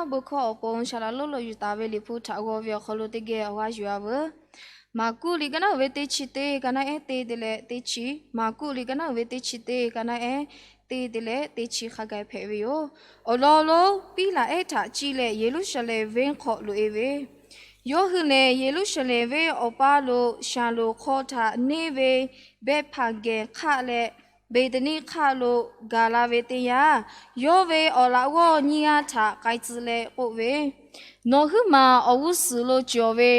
Bon hkawˇ awˬ pon saˍ laꞈ lonˉ lo yuˬ taˍ ve Liꞈ hpu htaꞈ g'aw ve awˬ hk'aw lo teˇ geh awˬ g'aˇ yuˬ-a veuˬ. Maˍkuˆ liꞈ ka naˉ uiˍ ve teˇ chi teˇ ka naˉ ehˉ teˇ te leh teˇ chi. Maˍkuˆ liꞈ ka naˉ uiˍ ve teˇ chi teˇ ka naˉ ehˉ teˇ te leh teˇ chi hk'a gaˬ hpehꞈ ve yoˬ. Awˬ lawn lonˉ Piˉlaꞈ ehˉ htaꞈ ciˇ leh Yeˍruˆsaˍlehnˍ venˇ hk'aw loꞈ-e ve, yawˇ hui lehˬ Yeˍruˆsaˍlehnˍ venˇ awˬ paˇ lo Shaˍlonˍ hk'aw htaꞈ neˇ ve Behˇhpaˍgehˍ hk'aˆ leh Beˍtaˍniˆ hk'aˆ lo gaˬ la ve teˇ yanˇ, yawˇ ve awˬ laꞈ g'awˇ nyiˇ g'aˇ htaꞈ k'ai tcuh leh k'oˆ ve, Nawˬ huiˉ maˬ awˬ g'uˇ suhˍ lo cawˬ ve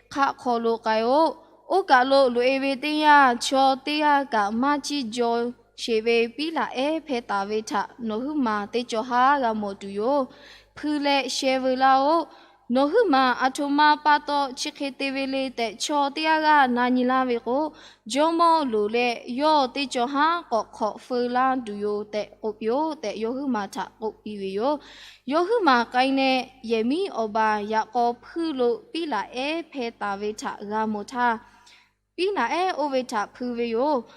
hk'aˆ hk'aw lo k'ai-oˆ. Oˇ kaˬ lo loꞈ-e ve teˇ yanˇ, chaw teˇ g'aˇ kaꞈ maˇ ciˇ jaw sheˍ ve Piˉlaꞈ ehˉ hpeh taˍ ve htaꞈ nawˬ huiˉ maˬ teˇ cawˬ haˉ g'a mawˬ tuˬ yoˬ. Hpui leh sheh veu laˇ-oˆ. Nawˬ huiˉ maˬ aˬ htoꞈ ma pa taw chi hk'e te ve le tehꞈ chaw teˇ g'aˇ g'aˇ na nyi laˇ ve k'o, jawˇmawˇ loˍ leh yawˇ teˇ cawˬ haˉ k'awꞈ hk'awꞈ feu laˇ tuˬ yoˬ tehꞈ k'oˆ piˇ-oˆ tehꞈ, yawˇ huiˉ maˬ htaꞈ k'oˆ piˇ ve yoˬ. Yawˇ huiˉ maˬ k'ai leh, yehˬ miˉ awˬ baˬ yaꞈ k'aw hpuiˇ lo Piˉlaꞈ ehˉ hpeh taˍ ve htaꞈ g'a mawˬ htaˇ, Piˉlaꞈ ehˉ oˇ ve htaꞈ hpui ve yoˬ.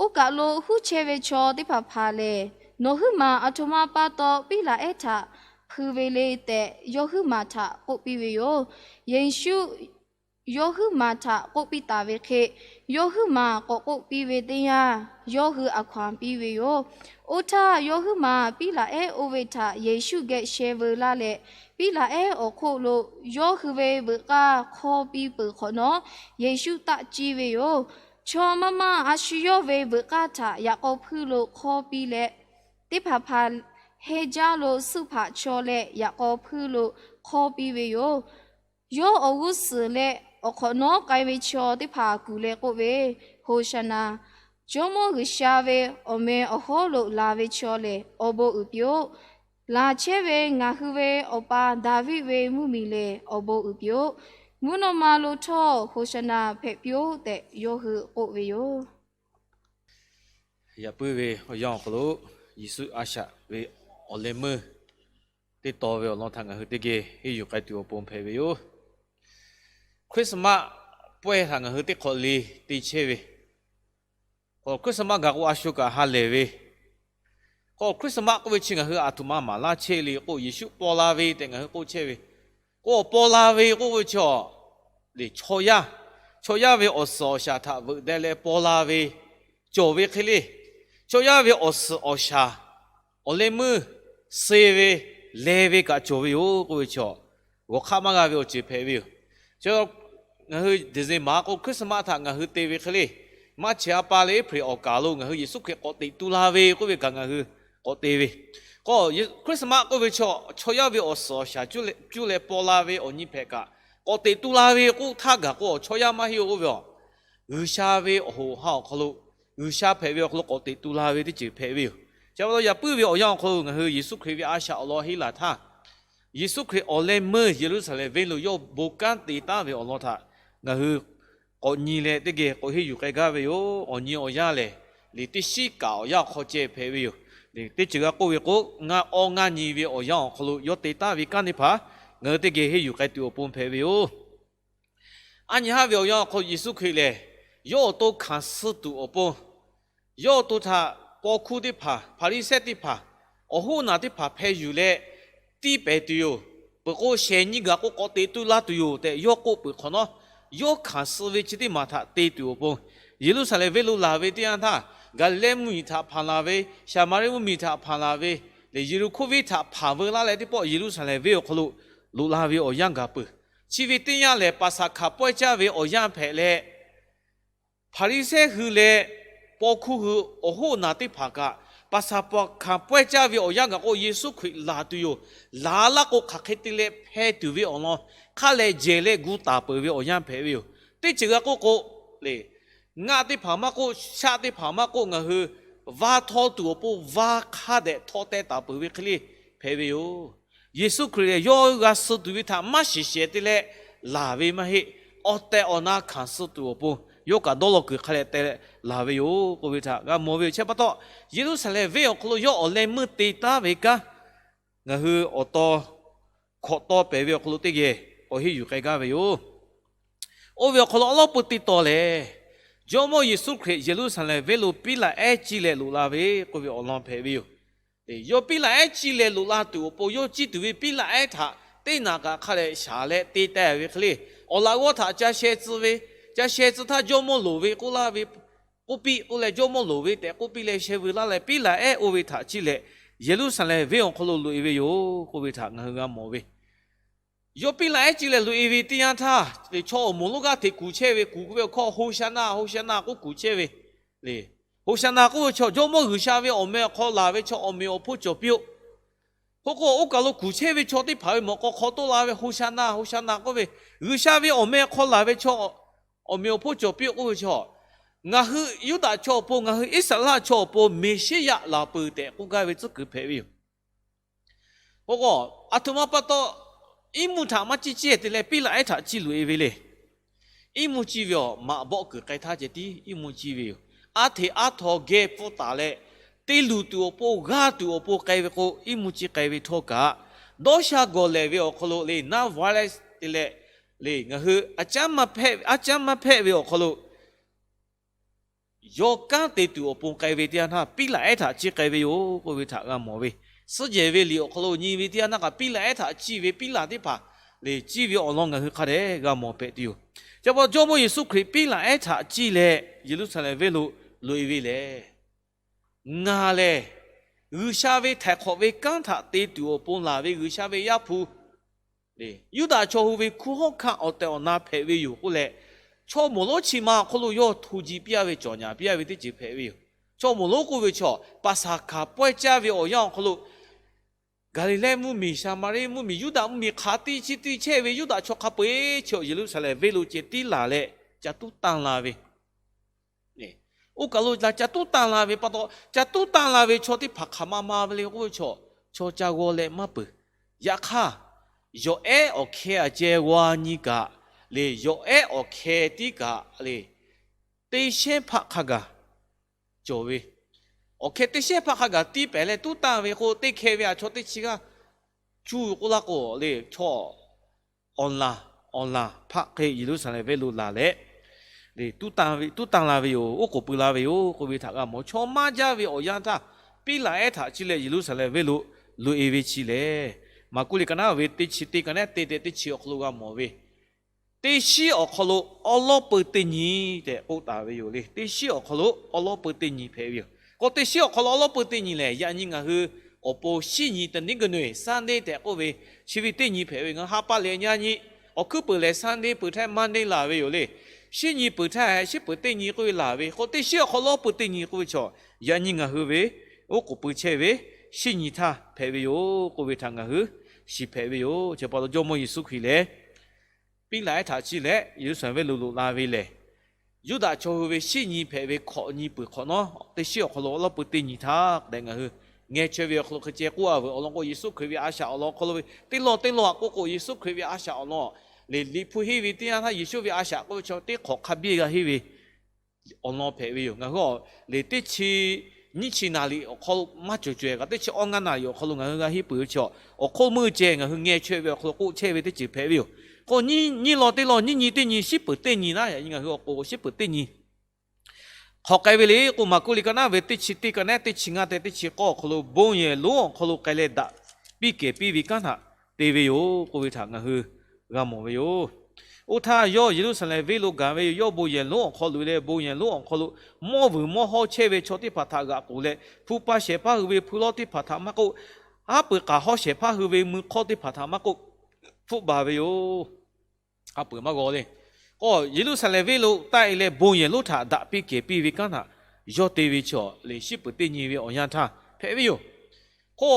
Oˇ kaˬ lo huˉ chehˇ ve chaw teˇ hpaˍ hpaˍ lehˬ, Nawˬ huiˉ maˬ aˬ htoꞈ ma pa taw Piˉlaꞈ ehˉ htaꞈ hpui ve le tehꞈ, yawˇ huiˉ maˬ htaꞈ k'oˆ piˇ ve yoˬ. Yeˍsuˆ yawˇ huiˉ maˬ htaꞈ k'oˆ piˇ taˍ ve hk'e, yawˇ huiˉ maˬ k'awꞈ k'oˆ piˇ ve teˇ yanˇ, yawˇ hui aˬ hkaw-anˬ piˇ ve yoˬ. Oˇ htaˇ, yawˇ huiˉ maˬ Piˉlaꞈ ehˉ oˇ ve htaꞈ Yeˍsuˆ geh sheh veu laˇ leh, Piˉlaꞈ ehˉ awˬ hk'oˆ lo yawˇ hui ve veuꞈ k'aˇ hk'aw piˇ peuˬ hk'awꞈ nawˉ, Yeˍsuˆ taˆ ciˇ ve yoˬ. Chaw maˇ maˇ a shu yawˇ ve veuꞈ k'aˇ htaꞈ yaꞈ k'aw hpuiˇ lo hk'aw piˇ leh, teˇ hpaˍ hpaˍ heh jaˇ lo suhˆ hpaꞈ chaw leh yaꞈ k'aw hpuiˇ lo hk'aw piˇ ve yoˬ. Yawˇ awˬ g'uˇ suhˍ leh awˬ hk'awꞈ nawˉ k'ai ve chaw teˇ hpaˍ kuˬ leh k'oˆ ve, Hoˍsaˍnaˍ! Jawˇmawˇ G'uiˬsha ve awˬ meh awˬ hawˉ lo laˬ ve chaw lehˬ, awˬ bon uiˍ piˇ-oˆ. Laˬ chehˇ ve ngaˬ hui ve awˬ pa Daˍviˆ ve mvuhˇmiˬ lehˬ, awˬ bon uiˍ piˇ-oˆ. Mvuhˇ naw ma lo htawˇ Hoˍsaˍnaˍ hpehꞈ piˇ-oˆ tehꞈ, yawˇ hui k'oˆ ve yoˬ. Yaꞈ puiˉ ve awˬ yanˇ awˬ hk'aw lo, Yeˍsuˆ a shaꞈ ve awˬ leh meuˇ teˇ taw ve awˬ lawn htaꞈ ngaˬ hui teˇ geh henˇ yuˬ k'ai tuˬ awˬ pon hpehꞈ ve yoˬ. Christmas pawehˇ htaꞈ ngaˬ hui teˇ hk'awꞈ le te chehˇ ve, k'o Christmas gaˬ k'o a shu kaꞈ ha lehˬ ve, k'o Christmas k'oˆ ve chi ngaˬ hui aˬ htoꞈ ma maˍ laˇ chehˇ le k'o, Yeˍsuˆ paw la ve tehꞈ ngaˬ hui k'oˆ chehˇ ve, k'o paw la ve k'oˆ ve chaw, chaw yaˇ, chaw yaˇ ve awˬ suhˍ awˬ shaˍ htaꞈ veuꞈ deh leh paw la ve cawˬ ve hk'e le. Chaw yaˇ ve awˬ suhˍ awˬ shaˍ, awˬ leh meuˇ suh ve, leh ve kaꞈ cawˬ ve yoˬ k'oˆ ve chaw, g'awˬ hk'aˆ maˇ g'a ve awˬ ceuˬ hpehꞈ ve yoˬ. Chi ngaˬ hui December k'o Christmas htaꞈ ngaˬ hui te ve hk'e le, March ha pa leh April awˬ kaˍ lo ngaˬ hui Yeˍsuˆ Hkriꞈ k'awꞈ teꞈ tu la ve k'oˆ ve kaꞈ ngaˬ hui k'awꞈ te ve. K'o Christmas k'oˆ ve chaw, chaw yaˇ ve awˬ suhˍ awˬ shaˍ cuˇ leh paw la ve awˬ nyi hpehꞈ kaꞈ, k'awꞈ teꞈ tu la ve k'oˆ htaˇ gaˬ k'o, chaw yaˇ maˇ heˆ-oˬ k'oˆ ve, G'uiˬsha ve awˬ hoꞈ ha awˬ hk'aw lo, G'uiˬsha hpehꞈ ve awˬ hk'aw lo k'awꞈ teꞈ tu la ve teˇ ceuˬ hpehꞈ ve yoˬ. Chi pa taw yaꞈ puiˉ ve awˬ yanˇ awˬ hk'aw lo ngaˬ hui Yeˍsuˆ Hkriꞈ ve a shaꞈ awˬ lawn henˇ laˬ htaˇ, Yeˍsuˆ Hkriꞈ awˬ leh meuˇ Yeˍruˆsaˍlehnˍ venˇ lo yawˇ bon kanˉ te taˉ ve awˬ lawn htaꞈ ngaˬ hui k'awꞈ nyi leh teˇ geh k'awꞈ henˇ yuˬ k'ai gaˇ ve yoˬ. Awˬ nyi awˬ yanˇ lehˬ, liꞈ teˇ shiˉ kaꞈ awˬ yanˇ awˬ hk'aw ceh hpehꞈ ve yoˬ. Teˇ ceuˬ g'a k'oˆ ve k'o, ngaˇ awˇ ngaˇ nyi ve awˬ yanˇ awˬ hk'aw lo yawˇ te taˉ ve kanˉ teˇ hpaˍ ngaˬ hui teˇ geh henˇ yuˬ k'ai tuˬ awˬ pon hpehꞈ ve yoˬ. Aˉ nyi haˉ ve awˬ yanˇ awˬ hk'aw lo Yeˍsuˆ Hkriꞈ lehˬ, yawˇ awˬ to hkanˍ suh tuˬ awˬ pon, yawˇ awˬ to htaꞈ paw hkuˇ teˇ hpaˍ, Hpaˍriˍsehˇ teˇ hpaˍ, awˬ hoˉ naˬ teˇ hpaˍ hpeh yuˬ leh tiˇ pehˍ tuˬ yoˬ. Peuˬ k'o shehˍ nyi gaˬ k'o k'awꞈ teꞈ tu la tuˬ yoˬ tehꞈ yawˇ k'oˆ peuˬ hk'awꞈ nawˉ, yawˇ hkanˍ suh ve chi teˇ maˬ htaꞈ te tuˬ awˬ pon, Yeˍruˆsaˍlehnˍ venˇ lo laˬ ve teˇ yanˇ htaˇ, Gaˍliˍlehˇ mvuhˇmiˬ htaꞈ hpanˍ laˬ ve, Saˍmaˍriˆ mvuhˇmiˬ htaꞈ hpanˍ laˬ ve, lehˬ Yeˍriˆhkoˇ venˇ htaꞈ hpanˍ veu laˇ leh teˇ pawˆ Yeˍruˆsaˍlehnˍ venˇ awˬ hk'aw lo loꞈ la ve awˬ yanˇ gaˬ peuˬ. Chi ve teˇ yanˇ lehˬ, Paˍsaˍhkaˍ pawehˇ caˇ ve awˬ yanˇ hpehꞈ leh, Hpaˍriˍsehˇ hui leh paw hkuˇ hui awˬ hoˉ naˬ teˇ hpaˍ kaꞈ, Paˍsaˍhkaˍ pawehˇ caˇ ve awˬ yanˇ gaˬ k'o Yeˍsuˆ Hkriꞈ laˬ tuˬ yoˬ. Laˬ laˇ k'o hk'aˬ hk'e te leh hpeh tuˬ ve awˬ lawn hk'a lehˬ jehˬ leh gu taˍ peuˬ ve awˬ yanˇ hpehꞈ ve yoˬ. Teˇ ceuˬ g'a k'oˆ k'o, lehˬ, ngaˆ teˇ hpaˍ maˇ k'oˆ, shaˆ teˇ hpaˍ maˇ k'oˆ, ngaˬ hui vaˇ htawˇ tuˬ awˬ pon vaˇ hk'a dehꞈ htawˇ teh taˍ peuˬ ve hk'e le hpehꞈ ve yoˬ. Yeˍsuˆ Hkriꞈ lehˬ yawˇ g'a suh tuˬ ve htaꞈ maˇ shiˍ shehˍ te leh laˬ ve maˇ heˆ. Awˬ tehˬ awˬ na hkanˍ suh tuˬ awˬ pon yawˇ kaꞈ dawˇ law kuiˬ hk'a dehꞈ te leh laˬ ve yoˬ k'oˆ ve htaꞈ g'a mawˬ ve yoˬ. Chi pa taw, Yeˍruˆsaˍlehnˍ venˇ awˬ hk'aw lo yawˇ awˬ leh meuˇ te taˉ ve kanˉ ngaˬ hui awˬ taw hkawꞈ taw pehˍ ve awˬ hk'aw lo teˇ geh k'awꞈ henˇ yuˬ k'ai gaˇ ve yoˬ. Oˇ ve awˬ hk'aw lo awˉ lawˉ peu te taw lehˬ, Jawˇmawˇ Yeˍsuˆ Hkriꞈ Yeˍruˆsaˍlehnˍ venˇ lo Piˉlaꞈ ehˉ ciˇ leh loꞈ la ve k'oˆ ve awˬ lawn hpehꞈ ve yoˬ. Yawˇ piˉ laꞈ ehˉ ciˇ leh loꞈ la tuˬ awˬ pon, yawˇ ciˇ tuˬ ve piˉ laꞈ ehˉ htaꞈ teˇ naˍ kaꞈ hk'a dehꞈ shaˍ leh te teh ve hk'e le, awˬ laꞈ g'awˇ htaꞈ ca sheh tcuh ve, ca sheh tcuh htaˇ jawˇmawˇ loˍ ve k'oˆ laˇ ve, k'oˆ piˇ k'oˆ leh, jawˇmawˇ loˍ ve tehꞈ k'oˆ piˇ leh sheh vuiˬ laˇ leh, piˉ laꞈ ehˉ oˇ ve htaꞈ ciˇ leh Yeˍruˆsaˍlehnˍ venˇ awˬ hk'aw lo loꞈ e ve yoˬ k'oˆ ve htaꞈ ngaˬ hui g'a mawˬ ve. Yawˇ piˉ laꞈ ehˉ ciˇ leh loꞈ e ve teˇ yanˇ htaˇ, chaw awˬ moˍ lonˉ g'aˇ hteꞈ kuˬ chehˇ ve, kuˬ k'oˆ ve awˬ hkawˇ Hoˍsaˍnaˆ, Hoˍsaˍnaˆ k'oˆ kuˬ chehˇ ve le. Hoˍsaˍnaˆ k'oˆ ve chaw, jawˇmawˇ G'uiˬsha ve awˬ meh awˬ hk'aw laˬ ve chaw awˬ meꞈ awˬ hponˇ cawˬ piˇ-oˆ. K'oˆ k'o, oˇ kaˬ lo kuˬ chehˇ ve chaw teˇ hpaˍ ve mawꞈ k'aw hk'aw tawˆ la ve Hoˍsaˍnaˆ, Hoˍsaˍnaˆ k'oˆ ve, G'uiˬsha ve awˬ meh hk'aw laˬ ve chaw awˬ meꞈ awˬ hponˇ cawˬ piˇ-oˆ k'oˆ ve chaw, ngaˬ hui Yuˇdaꞈ chaw awˬ pon, ngaˬ hui Iˉsaˍreˍlaˆ chaw awˬ pon Meˍsiˉyaꞈ laˬ peuˬ tehꞈ k'oˆ gaˇ ve tcuhˉ kuiˬ hpehꞈ ve yoˬ. K'oˆ k'o, aˬ htoꞈ ma pa taw iˉ mvuhˇ htaꞈ maˇ ciˇ ciˇ te leh piˉ laꞈ ehˉ htaꞈ ciˇ loꞈ e ve le. Iˉ mvuhˇ ciˇ ve awˬ maꞈ bawˆ kuiˬ k'ai htaˇ ceh tiˉ iˉ mvuhˇ ciˇ ve yoˬ. Aˉ hteꞈ aˉ htaw geh pfuhˇ taˍ leh, te luˬ tuˬ awˬ pon, g'aˇ tuˬ awˬ pon k'ai ve k'o, iˉ mvuhˇ ciˇ k'ai ve htawˇ kaꞈ, dawˇ sha gawˬ lehˬ ve awˬ hk'aw lo le, naˉ virus te leh le, ngaˬ hui aˉ caˉ maˇ hpehˆ ve awˬ hk'aw lo yawˇ kanˉ te tuˬ awˬ pon k'ai ve teˇ yanˇ htaˇ, piˉ laꞈ ehˉ htaꞈ ciˇ k'ai ve yoˬ k'oˆ ve htaꞈ g'a mawˬ ve. Suhˉ jehˬ ve liꞈ awˬ hk'aw lo nyi ve teˇ yanˇ htaˇ kaꞈ, piˉ laꞈ ehˉ htaꞈ ciˇ ve piˉ laˬ teˇ hpaˍ le, ciˇ ve awˬ lawn ngaˬ hui hk'a dehꞈ g'a mawˬ hpehꞈ tuˬ yoˬ. Chi pa taw Jawˇmawˇ Yeˍsuˆ Hkriꞈ piˉ laꞈ ehˉ htaꞈ ciˇ leh Yeˍruˆsaˍlehnˍ venˇ lo loꞈ e ve lehˬ, ngaˬ lehˬ G'uiˬsha ve htaiˍ hk'awꞈ ve kanˉ htaꞈ te tuˬ awˬ pon laˬ ve G'uiˬsha ve Yaˇ hpu Yuˇdaꞈ chaw hui ve hkunˉ hawˉ hkanˇ awˬ tehˬ awˬ na hpehꞈ ve yoˬ k'oˆ leh, chaw moˍ lonˉ chi ma awˬ hk'aw lo yawˇ hto ji piˇ-a ve, cawˬ nyaˍ piˇ-a ve teˇ ceuˬ hpehꞈ ve yoˬ. Chaw moˍ lonˉ k'oˆ ve chaw, Paˍsaˍhkaˍ pawehˇ caˇ ve awˬ yanˇ awˬ hk'aw lo, Gaˍliˍlehˇ mvuhˇmiˬ, Saˍmaˍriˆ mvuhˇmiˬ, Yuˇdaꞈ mvuhˇmiˬ hk'aˬ ti chi ti chehˇ ve Yuˇdaꞈ chaw hk'a peu-eˬ chi awˬ Yeˍruˆsaˍlehnˍ venˇ lo ceh tiˉ laˬ leh, ca tuˉ tanˇ la ve Oˇ kaˬ lo ca tuˉ tanˇ la ve pa taw, ca tuˉ tanˇ la ve chaw teˇ hpaˍ hk'aˬ ma ma ve le k'oˆ ve chaw, chaw ca g'aw leh maˇ peuˬ. Yaꞈ hk'aˇ, yawˬ ehˉ awˬ hkeh aꞈ ceh g'aw nyi kaꞈ le, yawˬ ehˉ awˬ hkeh tiˉ kaꞈ le, teˇ shehnˉ hpaˆ hk'a gaˬ cawˬ ve, awˬ hkeh teˇ shehnˉ hpaˆ hk'a gaˬ tiˇ pehˍ leh tuˉ tanˇ ve k'o, teˇ hkeh ve aꞈ chaw teˇ chi g'aˇ cuˇ ve k'oˆ laˇ k'o le, chaw awˬ laˬ, awˬ laˬ hpaˆ hk'e Yeˍruˆsaˍlehnˍ venˇ lo laˬ leh, tuˉ tanˇ la ve yoˬ, oˉ k'oˍ pui la ve yoˬ k'oˆ ve htaꞈ g'a mawˬ. Chaw maˇ jaˇ ve awˬ yanˇ htaˇ, piˉ laꞈ ehˉ htaꞈ ciˇ leh Yeˍruˆsaˍlehnˍ venˇ lo loꞈ e ve chi lehˬ, Maˍkuˆ liꞈ ka naˉ ve teˇ chi teˇ ka naˉ te tehꞈ teˇ chi awˬ hk'aw lo g'a mawˬ ve, teˇ shiˉ awˬ hk'aw lo awˉ lawˉ peu teˇ nyi tehꞈ k'oˆ taˍ ve yoˬ le. Teˇ shiˉ awˬ hk'aw lo awˉ lawˉ peu teˇ nyi hpehꞈ ve yoˬ. K'o, teˇ shiˉ awˬ hk'aw lo awˉ lawˉ peu teˇ nyi lehˬ, yaꞈ nyi ngaˬ hui awˬ pon shiˉ nyi, တနင်္ဂနွေ Sunday tehꞈ k'oˆ ve, chi ve teˇ nyi hpehꞈ ve. Ngaˬ hui ha pa lehˬ nyi nyi, awˬ hkuiˉ peuˬ lehˬ Sunday peuˬ htaˇ Monday laˬ ve yoˬ le. Shiˉ nyi peuˬ htaˇ shiˉ peuˬ teˇ nyi k'oˆ ve laˬ ve k'o, teˇ shiˉ awˬ hk'aw lo awˉ peu teˇ nyi k'oˆ ve chaw, yaꞈ nyi ngaˬ hui ve oˉ k'oˍ pui chehˇ ve shiˉ nyi htaˇ hpehꞈ ve yoˬ k'oˆ ve htaꞈ ngaˬ hui shiˍ hpehꞈ ve yoˬ. Chi pa taw Jawˇmawˇ Yeˍsuˆ Hkriꞈ lehˬ, piˉ laꞈ ehˉ htaꞈ ciˇ leh Yeˍruˆsaˍlehnˍ venˇ lo loꞈ la ve lehˬ, Yuˇdaꞈ chaw hui ve shiˉ nyi hpehꞈ ve hkawꞈ nyi peuˬ hk'awꞈ nawˉ, teˇ shiˉ awˬ hk'aw lo awˉ lawˉ peu teˇ nyi htaˇ tehꞈ ngaˬ hui ngeh chaweh ve awˬ hk'aw lo hk'e ceh k'oˆ a veuˬ. Awˬ lawn k'o, Yeˍsuˆ Hkriꞈ ve a shaꞈ awˬ lawn awˬ hk'aw lo ve teˇ lawˇ teˇ lawˇ aꞈ k'oˆ k'o, Yeˍsuˆ Hkriꞈ ve a shaꞈ awˬ lawn le, Liꞈ hpu henˇ ve teˇ yanˇ htaˇ Yeˍsuˆ ve a shaꞈ k'oˆ ve chaw teˇ hk'awꞈ hk'a biˇ g'a henˇ ve awˬ lawn hpehꞈ ve yoˬ. Ngaˬ hui le teˇ chi nyiˇ chi naˍ liꞈ awˬ hk'aw lo maˇ cawˬ cawˬ kaꞈ, teˇ chi awˇ ngaˇ naˍ liꞈ awˬ hk'aw lo ngaˬ hui g'a henˇ peuˬ ve chaw, awˬ hk'oˆ meuˇ ceh ngaˬ hui ngeh chaweh ve awˬ hk'aw lo k'oˆ chehˇ ve teˇ ceuˬ hpehꞈ ve yoˬ. K'o, nyiˇ lawˇ teˇ lawˇ, nyiˇ nyi teˇ nyi, shiˉ peuˬ teˇ nyi naˉ, yaꞈ nyi ngaˬ hui awˬ k'oˍ shiˉ peuˬ teˇ nyi hk'aw k'ai ve le k'o, Maˍkuˆ liꞈ ka naˉ ve teˇ chi teˇ ka naˉ teˇ chi ngaˇ tehꞈ teˇ chi k'awˇ awˬ hk'aw lo bon yehˬ lonˉ awˬ hk'aw lo k'ai leh daꞈ piˇ kehˬ piˇ ve kanˉ htaꞈ te ve yoˬ k'oˆ ve htaꞈ ngaˬ hui g'a mawˬ ve yoˬ. Oˇ htaˇ yawˇ Yeˍruˆsaˍlehnˍ venˇ lo gaˬ ve yoˬ. Yawˇ bon yehˬ lonˉ awˬ hk'aw lo leh bon yehˬ lonˉ awˬ hk'aw lo mawˇ vuiˬ mawˇ hawˇ chehˇ ve chaw teˇ hpaˍ htaꞈ g'aꞈ k'oˍ leh, hpu pa shehˍ hpaˇ hui ve hpu lawˇ teˇ hpaˍ htaꞈ maˇ k'oˆ, haˉ pui k'aˍ hawˉ shehˍ hpaˇ hui ve mui hk'awˇ teˇ hpaˍ htaꞈ maˇ k'oˆ, hpfuhˆ baˬ ve yoˬ. Haˉ pui maˇ g'aw le. K'o, Yeˍruˆsaˍlehnˍ venˇ lo taˆ e leh bon yehˬ lonˉ htaꞈ daꞈ piˇ kehˬ piˇ ve kanˉ htaꞈ yawˇ te ve chaw le, shiˉ peuˬ teˇ nyi ve awˬ yanˇ htaˇ hpehꞈ ve yoˬ. K'o,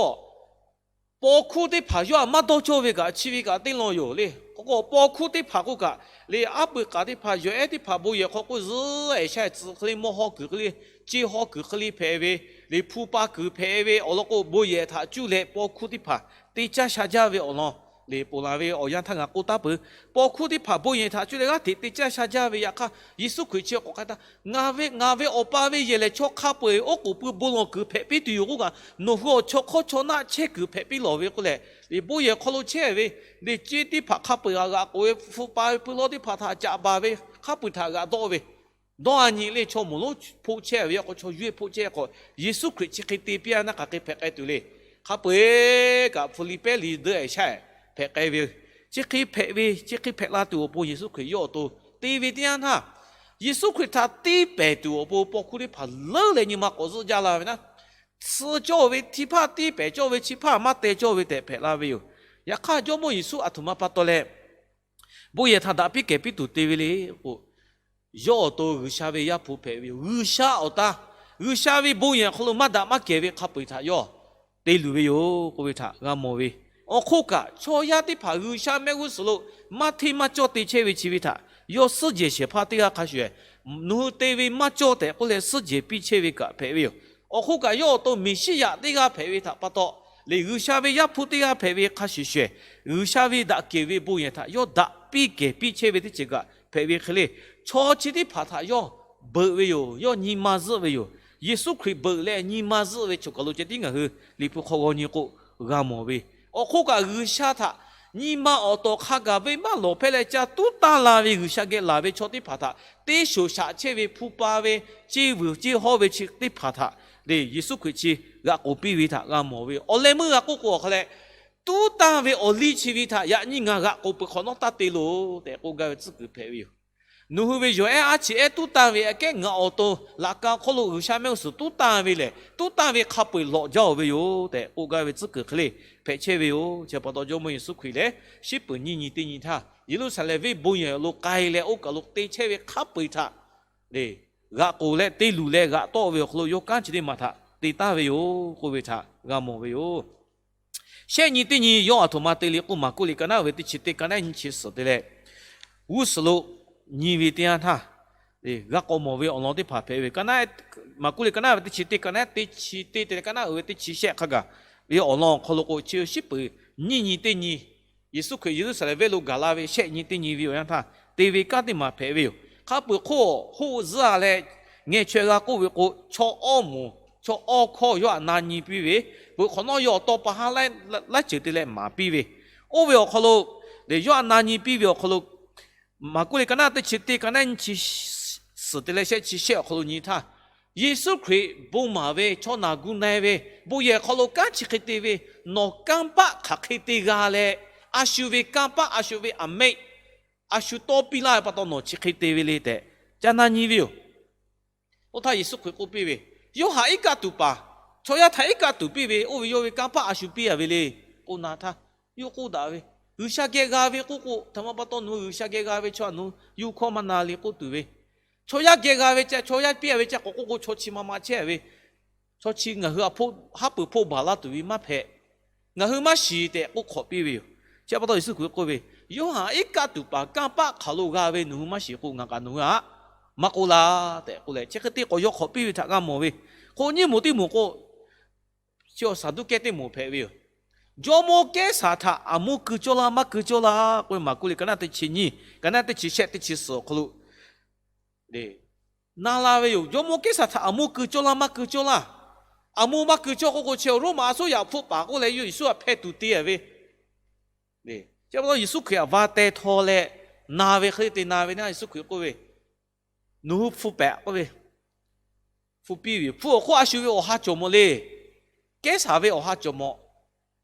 paw hkuˇ teˇ hpaˍ yawˇ htaꞈ maˇ dawˇ cawˇ ve kaꞈ, chi ve kaꞈ teˇ lawn yoˬ le. K'o k'o, paw hkuˇ teˇ hpaˍ k'oˆ kaꞈ le, haˉ pui k'aˍ teˇ hpaˍ yawˬ ehˉ teˇ hpaˍ bon yehˬ hk'aw k'oˆ zuhˉ ehˍ shaˆ ehˍ tcuh hk'e le, mawˇ hawˇ kuiˬ hk'e le, ceˇ hawˇ kuiˬ hk'e le hpehꞈ ve le, hpu pa kuiˬ hpehꞈ ve awˬ lawn k'o, bon yehˬ htaꞈ cuˇ leh paw hkuˇ teˇ hpaˍ te caˇ sha jaˇ ve awˬ lawn le, ponˬ laˬ ve awˬ yanˇ htaˇ ngaˬ k'oˆ taˉ peuˬ. Paw hkuˇ teˇ hpaˍ bon yehˬ htaꞈ cuˇ leh g'aˇ hteꞈ te caˇ sha jaˇ ve yaꞈ hk'aˇ, Yeˍsuˆ Hkriꞈ chi k'awꞈ k'ai htaˇ, ngaˬ ve, ngaˬ ve Awˬ pa ve yehˬ lehˬ chaw hk'a peu-eˬ oˉ k'oˍ pui bon lawˬ kuiˬ hpehꞈ piˇ tuˬ yoˬ k'oˆ kaꞈ, nawˬ hui awˬ chaw hk'awˇ chaw naˆ chehˇ kuiˬ hpehꞈ piˇ lawˬ ve k'oˆ leh, bon yehˬ hk'aw lo chehˇ ve le, ceˇ teˇ hpaˍ hk'a peu-eˬ g'aꞈ k'oˍ ve, hpu pa ve pui lawˇ teˇ hpaˍ htaꞈ caꞈ baˬ ve, hk'a peu-eˬ htaꞈ g'aꞈ dawˆ ve dawˇ a nyi le, chaw moˍ lonˉ hpoˆ chehˇ ve k'o, chaw yuˇ hpoˆ chehˇ k'o, Yeˍsuˆ Hkriꞈ chi hk'e te piˇ a naˇ hk'aˬ hk'e hpehꞈ k'ai tuˬ le. Hk'a peu-eˬ kaꞈ Hpiˍliˍpehˇ liꞈ deu-e shaˆ hpehꞈ k'ai ve yoˬ. Chi hk'e hpehꞈ ve, chi hk'e hpehꞈ la tuˬ awˬ pon Yeˍsuˆ Hkriꞈ yawˇ awˬ to te ve teˇ yanˇ htaˇ, Yeˍsuˆ Hkriꞈ htaꞈ tiˇ pehˍ tuˬ awˬ pon paw hkuˇ teˇ hpaˍ leuˉ leh nyi ma k'awꞈ zuhˆ jaˇ la ve naˉ, tsuhˇ cawˇ ve chi hpaˇ tiˇ pehˍ cawˇ ve, chi hpaˇ maˇ teh cawˇ ve tehꞈ hpehꞈ la ve yoˬ. Yaꞈ hk'aˇ, Jawˇmawˇ Yeˍsuˆ aˬ htoꞈ ma pa taw leh bon yehˬ htaꞈ daꞈ piˇ kehˬ piˇ tuˬ te ve le k'o, yawˇ awˬ to G'uiˬsha ve Yaˇ hpu hpehꞈ ve yoˬ. G'uiˬsha awˬ taˇ, G'uiˬsha ve bon yehˬ awˬ hk'aw lo maˇ daꞈ maˇ kehˬ ve hk'a peu-eˬ htaꞈ yawˇ te luˬ ve yoˬ k'oˆ ve htaꞈ g'a mawˬ ve. Awˬ hk'oˆ kaꞈ, chaw yaˇ teˇ hpaˍ G'uiˬsha mehˆ g'uˇ suhˍ lo maˇ hteˇ maˇ cawˇ te chehˇ ve chi ve htaꞈ yawˇ suhˉ jehˬ shehˍ hpaˇ teˇ g'aˇ hk'a shuˍ, nawˬ hui te ve maˇ cawˇ tehꞈ k'oˆ leh suhˉ jehˬ piˇ chehˇ ve kaꞈ hpehꞈ ve yoˬ. Awˬ hk'oˆ kaꞈ, yawˇ awˬ to Meˍsiˉyaꞈ teˇ g'aˇ hpehꞈ ve htaꞈ pa taw le, G'uiˬsha ve Yaˇ hpu teˇ g'aˇ hpehꞈ ve hk'a shuˍ shuˍ, G'uiˬsha ve daꞈ kehˬ ve bon yehˬ htaꞈ yawˇ daꞈ piˇ kehˬ piˇ chehˇ ve teˇ ceuˬ kaꞈ hpehꞈ ve hk'e le, chaw chi teˇ hpaˍ htaꞈ yawˇ beuꞈ ve yoˬ. Yawˇ nyi ma zuhˆ ve yoˬ. Yeˍsuˆ Hkriꞈ beuꞈ leh nyi ma zuhˆ ve choˬ kaˬ lo ceh tiˉ ngaˬ hui Liꞈ hpu hk'aw g'aw nyi k'o g'a mawˬ ve. Awˬ hk'oˆ kaꞈ, G'uiˬsha htaꞈ nyi ma awˬ tawˍ hk'a gaˬ venˇbaˆ lawˬ hpehˇ leh ca tuˉ tanˇ la ve G'uiˬsha geh laˬ ve chaw teˇ hpaˍ htaꞈ teˇ shoˍ shaꞈ chehˇ ve hpu pa ve, ceˇ vuiˬ ceˇ hawˇ ve chi teˇ hpaˍ htaꞈ le, Yeˍsuˆ Hkriꞈ chi g'aꞈ k'oˍ piˇ ve htaꞈ g'a mawˬ ve yoˬ. Awˬ leh meuˇ g'a k'oˆ k'o awˬ hk'a leh, tuˉ tanˇ ve awˬ liˇ chi ve htaꞈ yaꞈ nyi ngaˬ g'aꞈ k'oˍ peuˬ hk'awꞈ nawˉ taˇ te loˬ tehꞈ k'oˆ gaˇ ve tcuhˉ kuiˬ hpehꞈ ve yoˬ. Nawˬ hui ve yawˬ ehˉ aˉ chi ehˉ tuˉ tanˇ ve aꞈ kehˉ ngaˬ awˬ to laꞈ ka hk'oˆ lo G'uiˬsha mehˆ g'uˇ suhˍ tuˉ tanˇ ve lehˬ, tuˉ tanˇ ve hk'a peu-eˬ lawꞈ jaˇ-oˬ ve yoˬ tehꞈ k'oˆ gaˇ ve tcuhˉ kuiˬ hk'e le hpehꞈ chehˇ ve yoˬ. Chi pa taw Jawˇmawˇ Yeˍsuˆ Hkriꞈ lehˬ, shiˉ peuˬ nyiˇ nyi teˇ nyi htaˇ Yeˍruˆsaˍlehnˍ venˇ bon yehˬ lo k'ai leh oˇ kaˬ lo te chehˇ ve hk'a peu-eˬ htaꞈ le, g'aꞈ k'oˍ leh te luˬ leh g'aꞈ tawˆ ve awˬ hk'aw lo yawˇ kanˉ chi teˇ maˬ htaꞈ te taˍ ve yoˬ k'oˆ ve htaꞈ g'a mawˬ ve yoˬ. Shehˆ nyi teˇ nyi yawˇ aˬ htoꞈ ma te le k'o, Maˍkuˆ liꞈ ka naˉ uiˍ ve teˇ chi teˇ, ka naˉ nyiˇ chi suhˍ te leh g'uˇ suhˍ lo nyi ve teˇ yanˇ htaˇ, g'a k'awꞈ mawˬ ve awˬ lawn teˇ hpaˍ hpehꞈ ve yoˬ. Maˍkuˆ liꞈ ka naˉ uiˍ ve teˇ chi teˇ, ka naˉ teˇ chi teˇ te leh ka naˉ uiˍ ve teˇ chi shehˆ hk'a gaˬ ve awˬ lawn awˬ hk'aw lo k'o, chi shiˉ peuˬ nyiˇ nyi teˇ nyi Yeˍsuˆ Hkriꞈ Yeˍruˆsaˍlehnˍ venˇ lo gaˬ la ve shehˆ nyi teˇ nyi ve awˬ yanˇ htaˇ te ve kanˉ teˇ maˬ hpehꞈ ve yoˬ. Hk'a peu-eˬ hk'oˆ hoˆ zuhˇ a leh ngeh chaweh g'a k'oˆ ve k'o, chaw awˇ moˍ, chaw awˇ hkawˇ yawˇ htaꞈ na nyi piˇ ve, peuˬ hk'awꞈ nawˉ yawˇ awˬ tawˇ pa haˉ laiˉ ceuˬ te leh maˍ piˇ ve, oˇ ve awˬ hk'aw lo, yawˇ htaꞈ na nyi piˇ ve awˬ hk'aw lo, Maˍkuˆ liꞈ ka naˉ teˇ chi teˇ, ka naˉ nyiˇ chi suhˍ te leh shehˆ chi shehˆ awˬ hk'aw lo nyi htaˇ, Yeˍsuˆ Hkriꞈ bon maˍ ve chaw naˬ gu na-e ve bon yehˬ hk'aw lo kanˉ chi hk'e te ve, nawˬ kanˇ paˆ hk'aˬ hk'e te g'a leh, a shu ve kanˇ paˆ, a shu ve aˍmeˆ, a shu tawˇ piˇ laˇ ve pa taw nawˬ chi hk'e te ve le tehꞈ ca na nyi ve yoˬ. Oˇ htaˇ Yeˍsuˆ Hkriꞈ k'oˆ piˇ ve, Yoˇhanˬ iˉ kaˆ tuˬ paˍ, chaw yaˇ htaꞈ iˉ kaˆ tuˬ piˇ ve, oˇ ve yawˇ ve kanˇ paˆ a shu piˇ a ve le k'oˆ na htaˇ, yawˇ k'oˆ daꞈ ve, G'uiˬsha geh g'a ve k'oˆ k'o, htaꞈ ma pa taw nawˬ hui G'uiˬsha geh g'a ve chaw htaꞈ nawˬ hui yuˬ hkawˇ maˇ na le k'oˆ tuˬ ve, chaw yaˇ geh g'a ve ca, chaw yaˇ piˇ a ve ca k'awꞈ k'oˆ k'o, chaw chi ma ma chehˇ ve, chaw chi ngaˬ hui haˉ pui hpoˇ baˬ laˇ tuˬ ve maˇ hpehꞈ. Ngaˬ hui maˇ shiˍ tehꞈ k'oˆ hk'awꞈ piˇ ve yoˬ. Chi pa taw Yeˍsuˆ Hkriꞈ k'oˆ ve, Yoˇhanˬ iˉ kaˆ tuˬ paˍ kanˇ paˆ hk'aˬ lo g'a ve nawˬ hui maˇ shiˍ k'o, ngaˬ kaꞈ nawˬ hui htaꞈ maˇ k'oˆ laˇ tehꞈ k'oˆ leh, chi hk'e te k'awꞈ yaw hk'awꞈ piˇ ve htaꞈ g'a mawˬ ve. K'o nyiˇ moˍ teˇ moˍ k'o, chi awˬ Saˍduˆkehˇ teˇ moˍ hpehꞈ ve yoˬ. Jawˇmawˇ Kehˉsaˍ htaꞈ aˬ moˇ keu cawˇ laˇ maˇ keu cawˇ laˇ k'oˆ ve, Maˍkuˆ liꞈ ka naˉ teˇ chi nyiˇ, ka naˉ teˇ chi shehˆ teˇ chi suhˍ awˬ hk'aw lo na la ve yoˬ. Jawˇmawˇ Kehˉsaˍ htaꞈ aˬ moˇ keu cawˇ laˇ maˇ keu cawˇ laˇ. Aˬ moˇ maˇ keu cawˇ k'oˆ k'o, chi Roˉmaꞈ a suˉ yaꞈ hpfuhˆ paˍ k'oˆ leh yawˇ Yeˍsuˆ htaꞈ hpeh tuˬ te a ve. Chi pa taw Yeˍsuˆ Hkriꞈ htaꞈ va teh htaw leh na ve hk'e te na ve naˉ, Yeˍsuˆ Hkriꞈ k'oˆ ve, Nawˬ hui hpu pehꞈ k'oˆ ve, hpu piˇ ve yoˬ. Hpu awˬ hk'oˆ a shu ve awˬ ha cawˬ mawˬ le. Kehˉsaˍ ve awˬ ha cawˬ mawˬ.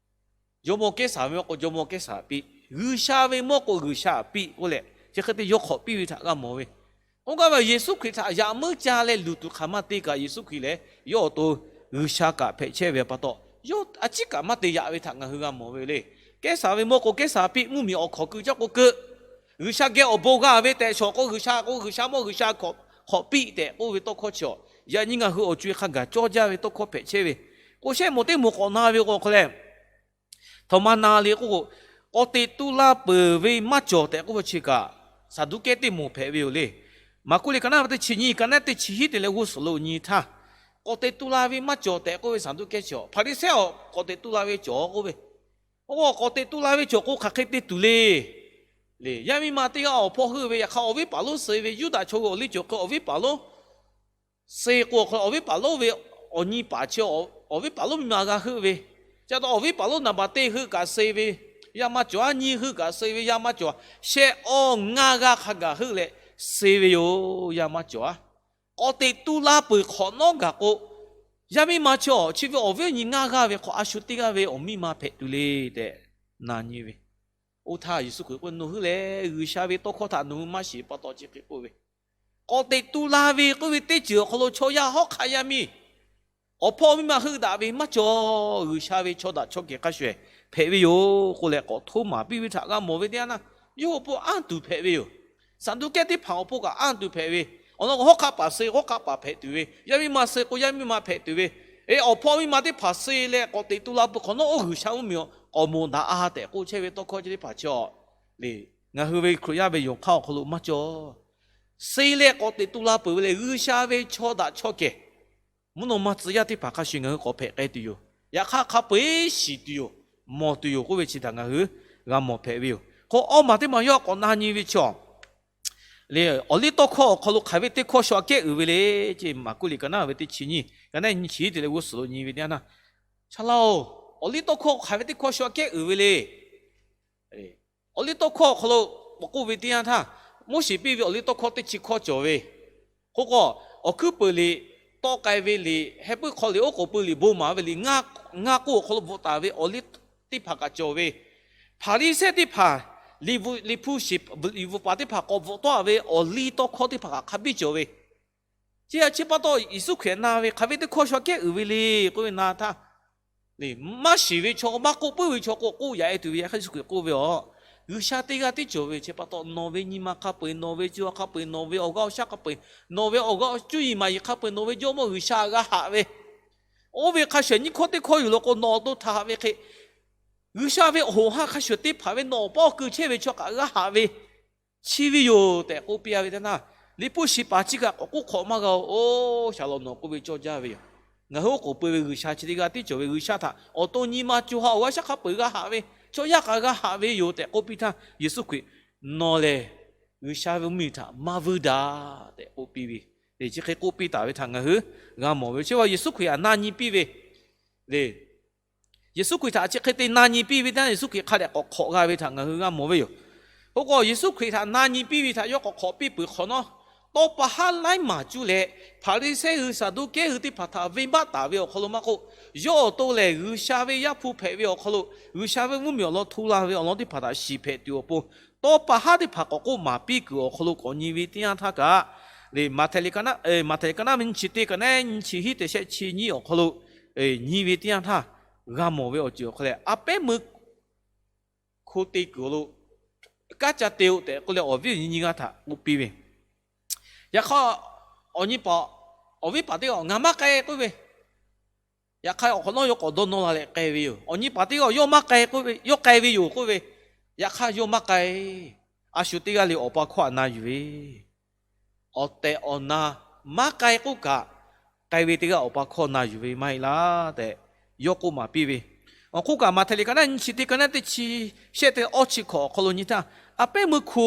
Jawˇmawˇ Kehˉsaˍ ve mawˇ k'o Jawˇmawˇ Kehˉsaˍ htaꞈ piˇ, G'uiˬsha ve mawˇ k'o G'uiˬsha htaꞈ piˇ k'oˆ leh, chi hk'e te yaw hk'awꞈ piˇ ve htaꞈ g'a mawˬ ve. Oˇ gaˇ ve Yeˍsuˆ Hkriꞈ htaꞈ yaꞈ meuˇ ca leh luˬ tuˬ hk'aˬ maˇ te kaꞈ, Yeˍsuˆ Hkriꞈ lehˬ yawˇ awˬ to G'uiˬsha kaꞈ hpehꞈ chehˇ ve pa taw, yawˇ a ciˉ kaꞈ maˇ te yaꞈ ve htaꞈ ngaˬ hui g'a mawˬ ve le. Kehˉsaˍ ve mawˇ k'o Kehˉsaˍ piˇ, mvuhˇmiˬ awˬ hkawˍ keu caˇ k'o keu, G'uiˬsha geh awˬ bon g'a ve tehꞈ shawˍ k'o, G'uiˬsha k'o G'uiˬsha mawˇ G'uiˬsha hk'awꞈ piˇ tehꞈ k'oˆ ve tawˇ hkawˇ chi awˬ, yaꞈ nyi ngaˬ hui awˬ co-e hk'a gaˬ cawˇ jaˇ ve tawˇ hkawˇ hpehꞈ chehˇ ve. K'o shehˆ moˍ teˇ moˍ k'awꞈ na ve k'o hk'e leh, htaꞈ ma na le k'oˆ k'o, k'awꞈ teꞈ tu la peuˬ ve maˇ cawˬ tehꞈ k'oˆ ve chi kaꞈ, Saˍduˆkehˇ teˇ moˍ hpehꞈ ve yoˬ le. Maˍkuˆ liꞈ ka naˉ ve teˇ chi nyiˇ, ka naˉ teˇ chi hiˉ te leh g'uˇ suhˍ lo nyi htaˇ, k'awꞈ teꞈ tu la ve maˇ cawˬ tehꞈ k'oˆ ve Saˍduˆkehˇ chi awˬ, Hpaˍriˍsehˇ awˬ k'awꞈ teꞈ tu la ve cawˬ k'oˆ ve. Oˇ k'awꞈ teꞈ tu la ve cawˬ k'o hk'aˬ hk'e te tuˬ le. Le, yaˇ miˇ ma teˇ g'aˇ awˬ hpawˇ heuˆ ve, yaꞈ hk'aˇ awˬ viˉ paˍ lonˉ suh ve Yuˇdaꞈ chaw hui awˬ liˇ cawˬ hk'e awˬ viˉ paˍ lonˉ suh k'o, awˬ viˉ paˍ lonˉ ve awˬ nyi paˍ chi awˬ viˉ paˍ lonˉ miˬ ma g'a heuˆ ve, ca taw awˬ viˉ paˍ lonˉ naˍ baˬ teˇ heuˆ kaꞈ suh ve, yaˇ maˇ cawˬ, aˉ nyiˇ heuˆ kaꞈ suh ve, yaˇ maˇ cawˬ, shehˆ awˇ ngaˇ g'aˇ hk'a gaˬ heuˆ leh, suh ve yoˬ. Yaˇ maˇ cawˬ-a. K'awꞈ teꞈ tu la peuˬ hk'awꞈ nawˉ gaˬ k'o, yaˇ miˇ ma chi awˬ chi ve awˬ viˉ awˬ nyi ngaˇ g'aˇ ve hk'awꞈ a shu teˇ g'aˇ ve awˬ miˇ ma hpehꞈ tuˬ le tehꞈ na nyi ve. Oˇ htaˇ Yeˍsuˆ Hkriꞈ k'oˆ, Nawˬ hui lehˬ G'uiˬsha ve tawˇ hkawˇ htaꞈ nawˬ hui maˇ shiˍ pa taw chi hk'e k'oˆ ve, k'awꞈ teꞈ tu la ve k'oˆ ve teˇ ceuˬ awˬ hk'aw lo chaw yaˇ hawˉ hk'aˆ yaˇ miˇ awˬ hpawˇ miˇ ma heuˆ daꞈ ve maˇ cawˬ. G'uiˬsha ve chaw daꞈ chaw kehˬ hk'a shuˍ hpehꞈ ve yoˬ k'oˆ leh k'awꞈ htoˇ maˍ piˇ ve htaꞈ g'a mawˬ ve teˇ yanˇ htaˇ, yawˇ awˬ pon anˇ tuˬ hpehꞈ ve yoˬ. Saˍduˆkehˇ teˇ hpaˍ awˬ pon kaꞈ anˇ tuˬ hpehꞈ ve, awˬ lawn k'o hawˉ hk'aˆ paˍ suh hawˉ hk'aˆ paˍ hpehꞈ tuˬ ve, yaˇ miˇ ma suh k'o yaˇ miˇ ma hpehꞈ tuˬ ve, e awˬ hpawˇ miˇ ma teˇ hpaˍ suh leh k'awꞈ teꞈ tu la peuˬ hk'awꞈ nawˉ oˇ G'uiˬsha mvuhˇmiˬ k'awꞈ mawˬ daꞈ-a tehꞈ k'oˆ chehˇ ve tawˇ hkawˇ chi teˇ hpaˍ chi, ngaˬ hui ve Hkriꞈ yaˇ ve yonˍ hk'aˇ awˬ hk'aw lo maˇ cawˬ. Suh leh k'awꞈ teꞈ tu la peuˬ ve lehˬ, G'uiˬsha ve chaw daꞈ chaw kehˬ mvuhˇ naw ma tcuh yaˇ teˇ hpaˍ hk'a shuˍ ngaˬ hui k'awꞈ hpehꞈ k'ai tuˬ yoˬ. Yaꞈ hk'aˇ hk'a peu-eˬ shiˍ tuˬ yoˬ, mawˬ tuˬ yoˬ k'oˆ ve chi htaꞈ ngaˬ hui g'a mawˬ hpehꞈ ve yoˬ. K'o awˇ maˬ teˇ maˬ yawˇ k'awꞈ na nyi ve chaw le, awˬ liˇ tawˇ hkawˇ awˬ hk'aw lo hk'aˬ ve teˇ hkawˇ shaw aꞈ kehˉ uiˍ ve le. Chi Maˍkuˆ liꞈ ka naˉ ve teˇ chi nyiˇ, ka naˉ nyi chi teˇ leh g'uˇ suhˍ lo nyi ve teˇ yanˇ htaˇ, Chaw laˇ-oˬ, awˬ liˇ tawˇ hkawˇ hk'aˬ ve teˇ hkawˇ shaw aꞈ kehˉ uiˍ ve le. Awˬ liˇ tawˇ hkawˇ awˬ hk'aw lo k'awꞈ k'oˆ ve teˇ yanˇ htaˇ, Moˉseˍ piˇ ve awˬ liˇ tawˇ hkawˇ teˇ chi hkawˇ cawˬ ve, k'o k'o, awˬ hkuiˉ peuˬ liꞈ, tawˆ k'ai ve liꞈ, heh puiˉ hk'aw liꞈ, oˉ k'oˍ pui liꞈ bon maˍ ve liꞈ, ngaˇ k'oˆ awˬ hk'aw lo bvuhꞈ taˍ ve awˬ liˇ teˇ hpaˍ kaꞈ cawˬ ve, Hpaˍriˍsehˇ teˇ hpaˍ, liꞈ bvuhꞈ paˍ teˇ hpaˍ k'awꞈ bvuhꞈ tawˆ ve awˬ liˇ tawˇ hkawˇ teˇ hpaˍ kaꞈ hk'a biˇ cawˬ ve, chi htaꞈ chi pa taw Yeˍsuˆ Hkriꞈ na ve hk'aˬ ve teˇ hkawˇ shaw aꞈ kehˉ uiˍ ve le k'oˆ ve na htaˇ, maˇ shiˍ ve chaw, maˇ k'oˆ puiˉ ve chaw k'o k'oˆ yaꞈ e tuˬ ve, yaꞈ hk'aˇ Yeˍsuˆ Hkriꞈ k'oˆ ve, Awˬ, G'uiˬsha teˇ g'aˇ tiˉ cawˬ ve chi pa taw, nawˬ ve nyi ma hk'a peu-eˬ, nawˬ ve co hk'a peu-eˬ, nawˬ ve awˬ g'aˇ awˬ shaˉ hk'a peu-eˬ, nawˬ ve awˬ g'aˇ cuˇ yiˍ maˍ yiˍ hk'a peu-eˬ, nawˬ ve Jawˇmawˇ G'uiˬsha g'a haꞈ ve, oˇ ve hk'a shuˍ nyiˇ hkawˇ teˇ hkawˇ yuˬ law k'o, nawˬ awˬ to htaꞈ haꞈ ve hk'e, G'uiˬsha ve awˬ hoꞈ ha hk'a shuˍ teˇ hpaˍ ve nawˬ awˬ paˇ awˬ keu chehˇ ve chaw kaꞈ g'a haꞈ ve, chi ve yoˬ tehꞈ k'oˆ piˇ-a ve teˇ yanˇ, liꞈ hpu shiˍ paˍ chi kaꞈ k'awꞈ k'oˆ hk'awꞈ maˇ g'a-oˬ. Oˇ, shaˍlonˍ nawˬ k'oˆ ve cawˇ jaˇ ve yoˬ. Ngaˬ hui oˉ k'oˍ pui ve G'uiˬsha chi teˇ g'aˇ tiˉ cawˬ ve, G'uiˬsha htaꞈ awˬ to nyi ma co ha awˬ g'aˇ shaˉ hk'a peu-eˬ g'a haꞈ ve, chaw yaˇ kaꞈ g'a haꞈ ve yoˬ tehꞈ k'oˆ piˇ htaˇ, Yeˍsuˆ Hkriꞈ, Nawˬ lehˬ G'uiˬsha ve mvuhˇmiˬ htaꞈ maˇ vuiˇ daꞈ tehꞈ k'oˆ piˇ ve, chi hk'e k'oˆ piˇ taˍ ve htaꞈ ngaˬ hui g'a mawˬ ve yoˬ. Chi pa Yeˍsuˆ Hkriꞈ htaꞈ na nyi piˇ ve le. Yeˍsuˆ Hkriꞈ htaꞈ chi hk'e te na nyi piˇ ve teˇ yanˇ, Yeˍsuˆ Hkriꞈ hk'a dehꞈ k'awꞈ hk'awꞈ g'a ve htaꞈ ngaˬ hui g'a mawˬ ve yoˬ. K'o k'o, Yeˍsuˆ Hkriꞈ htaꞈ na nyi piˇ ve htaꞈ yawˇ k'awꞈ hk'awꞈ piˇ peuˬ hk'awꞈ nawˉ, tawˇ pa haˉ laiˉ maˬ cuˇ leh Hpaˍriˍsehˇ hui, Saˍduˆkehˇ hui teˇ hpaˍ htaꞈ venˇbaˆ taˍ ve awˬ hk'aw lo maˇ k'oˆ, yawˇ awˬ to lehˬ G'uiˬsha ve Yaˇ hpu hpehꞈ ve awˬ hk'aw lo, G'uiˬsha ve mvuhˇmiˬ awˬ lawn hto la ve awˬ lawn teˇ hpaˍ htaꞈ shiˍ hpehꞈ tuˬ awˬ pon, tawˇ pa haˉ teˇ hpaˍ k'awꞈ k'oˆ maˍ piˇ kuiˬ awˬ hk'aw lo k'awꞈ nyi ve teˇ yanˇ htaˇ kaꞈ, Maꞈhtehˍ liꞈ ka naˉ, Maꞈhtehˍ liꞈ ka naˉ ve nyiˇ chi teˇ, ka naˉ nyiˇ chi hiˉ te shehˆ chi nyiˇ awˬ hk'aw lo nyi ve teˇ yanˇ htaˇ, g'a mawˬ ve awˬ ceuˬ awˬ hk'aw leh, a pehˉ meuˇ hko te kuiˬ awˬ lo kanˉ ca te-o tehꞈ k'oˆ leh, awˬ viˉ awˬ nyi nyiˇ g'aˇ htaꞈ k'oˆ piˇ ve. Yaꞈ hk'aˇ, awˬ nyi paˍ, awˬ viˉ paˍ teˇ g'aˇ, Ngaˬ maˇ k'ai k'oˆ ve. Yaꞈ hk'aˇ, awˬ hk'awꞈ nawˉ yawˇ k'awꞈ dawˇ nawˇ la leh k'ai ve yoˬ. Awˬ nyi paˍ teˇ g'aˇ, Yawˇ maˇ k'ai k'oˆ ve, yawˇ k'ai ve yoˬ k'oˆ ve. Yaꞈ hk'aˇ, yawˇ maˇ k'ai. A shu teˇ g'aˇ le awˬ pa hkawˇ htaꞈ na yuˬ ve, awˬ tehˬ awˬ na maˇ k'ai k'oˆ kaꞈ, k'ai ve teˇ g'aˇ awˬ pa hkawˇ na yuˬ ve maˇ heˆ laˇ tehꞈ yawˇ k'oˆ maˍ piˇ ve. Awˬ hk'oˆ kaꞈ, Maꞈhtehˍ liꞈ ka naˉ nyiˇ chi teˇ, ka naˉ teˇ chi shehˆ te awˇ chi hkawꞈ awˬ hk'aw lo nyi htaˇ, a pehˉ meuˇ hko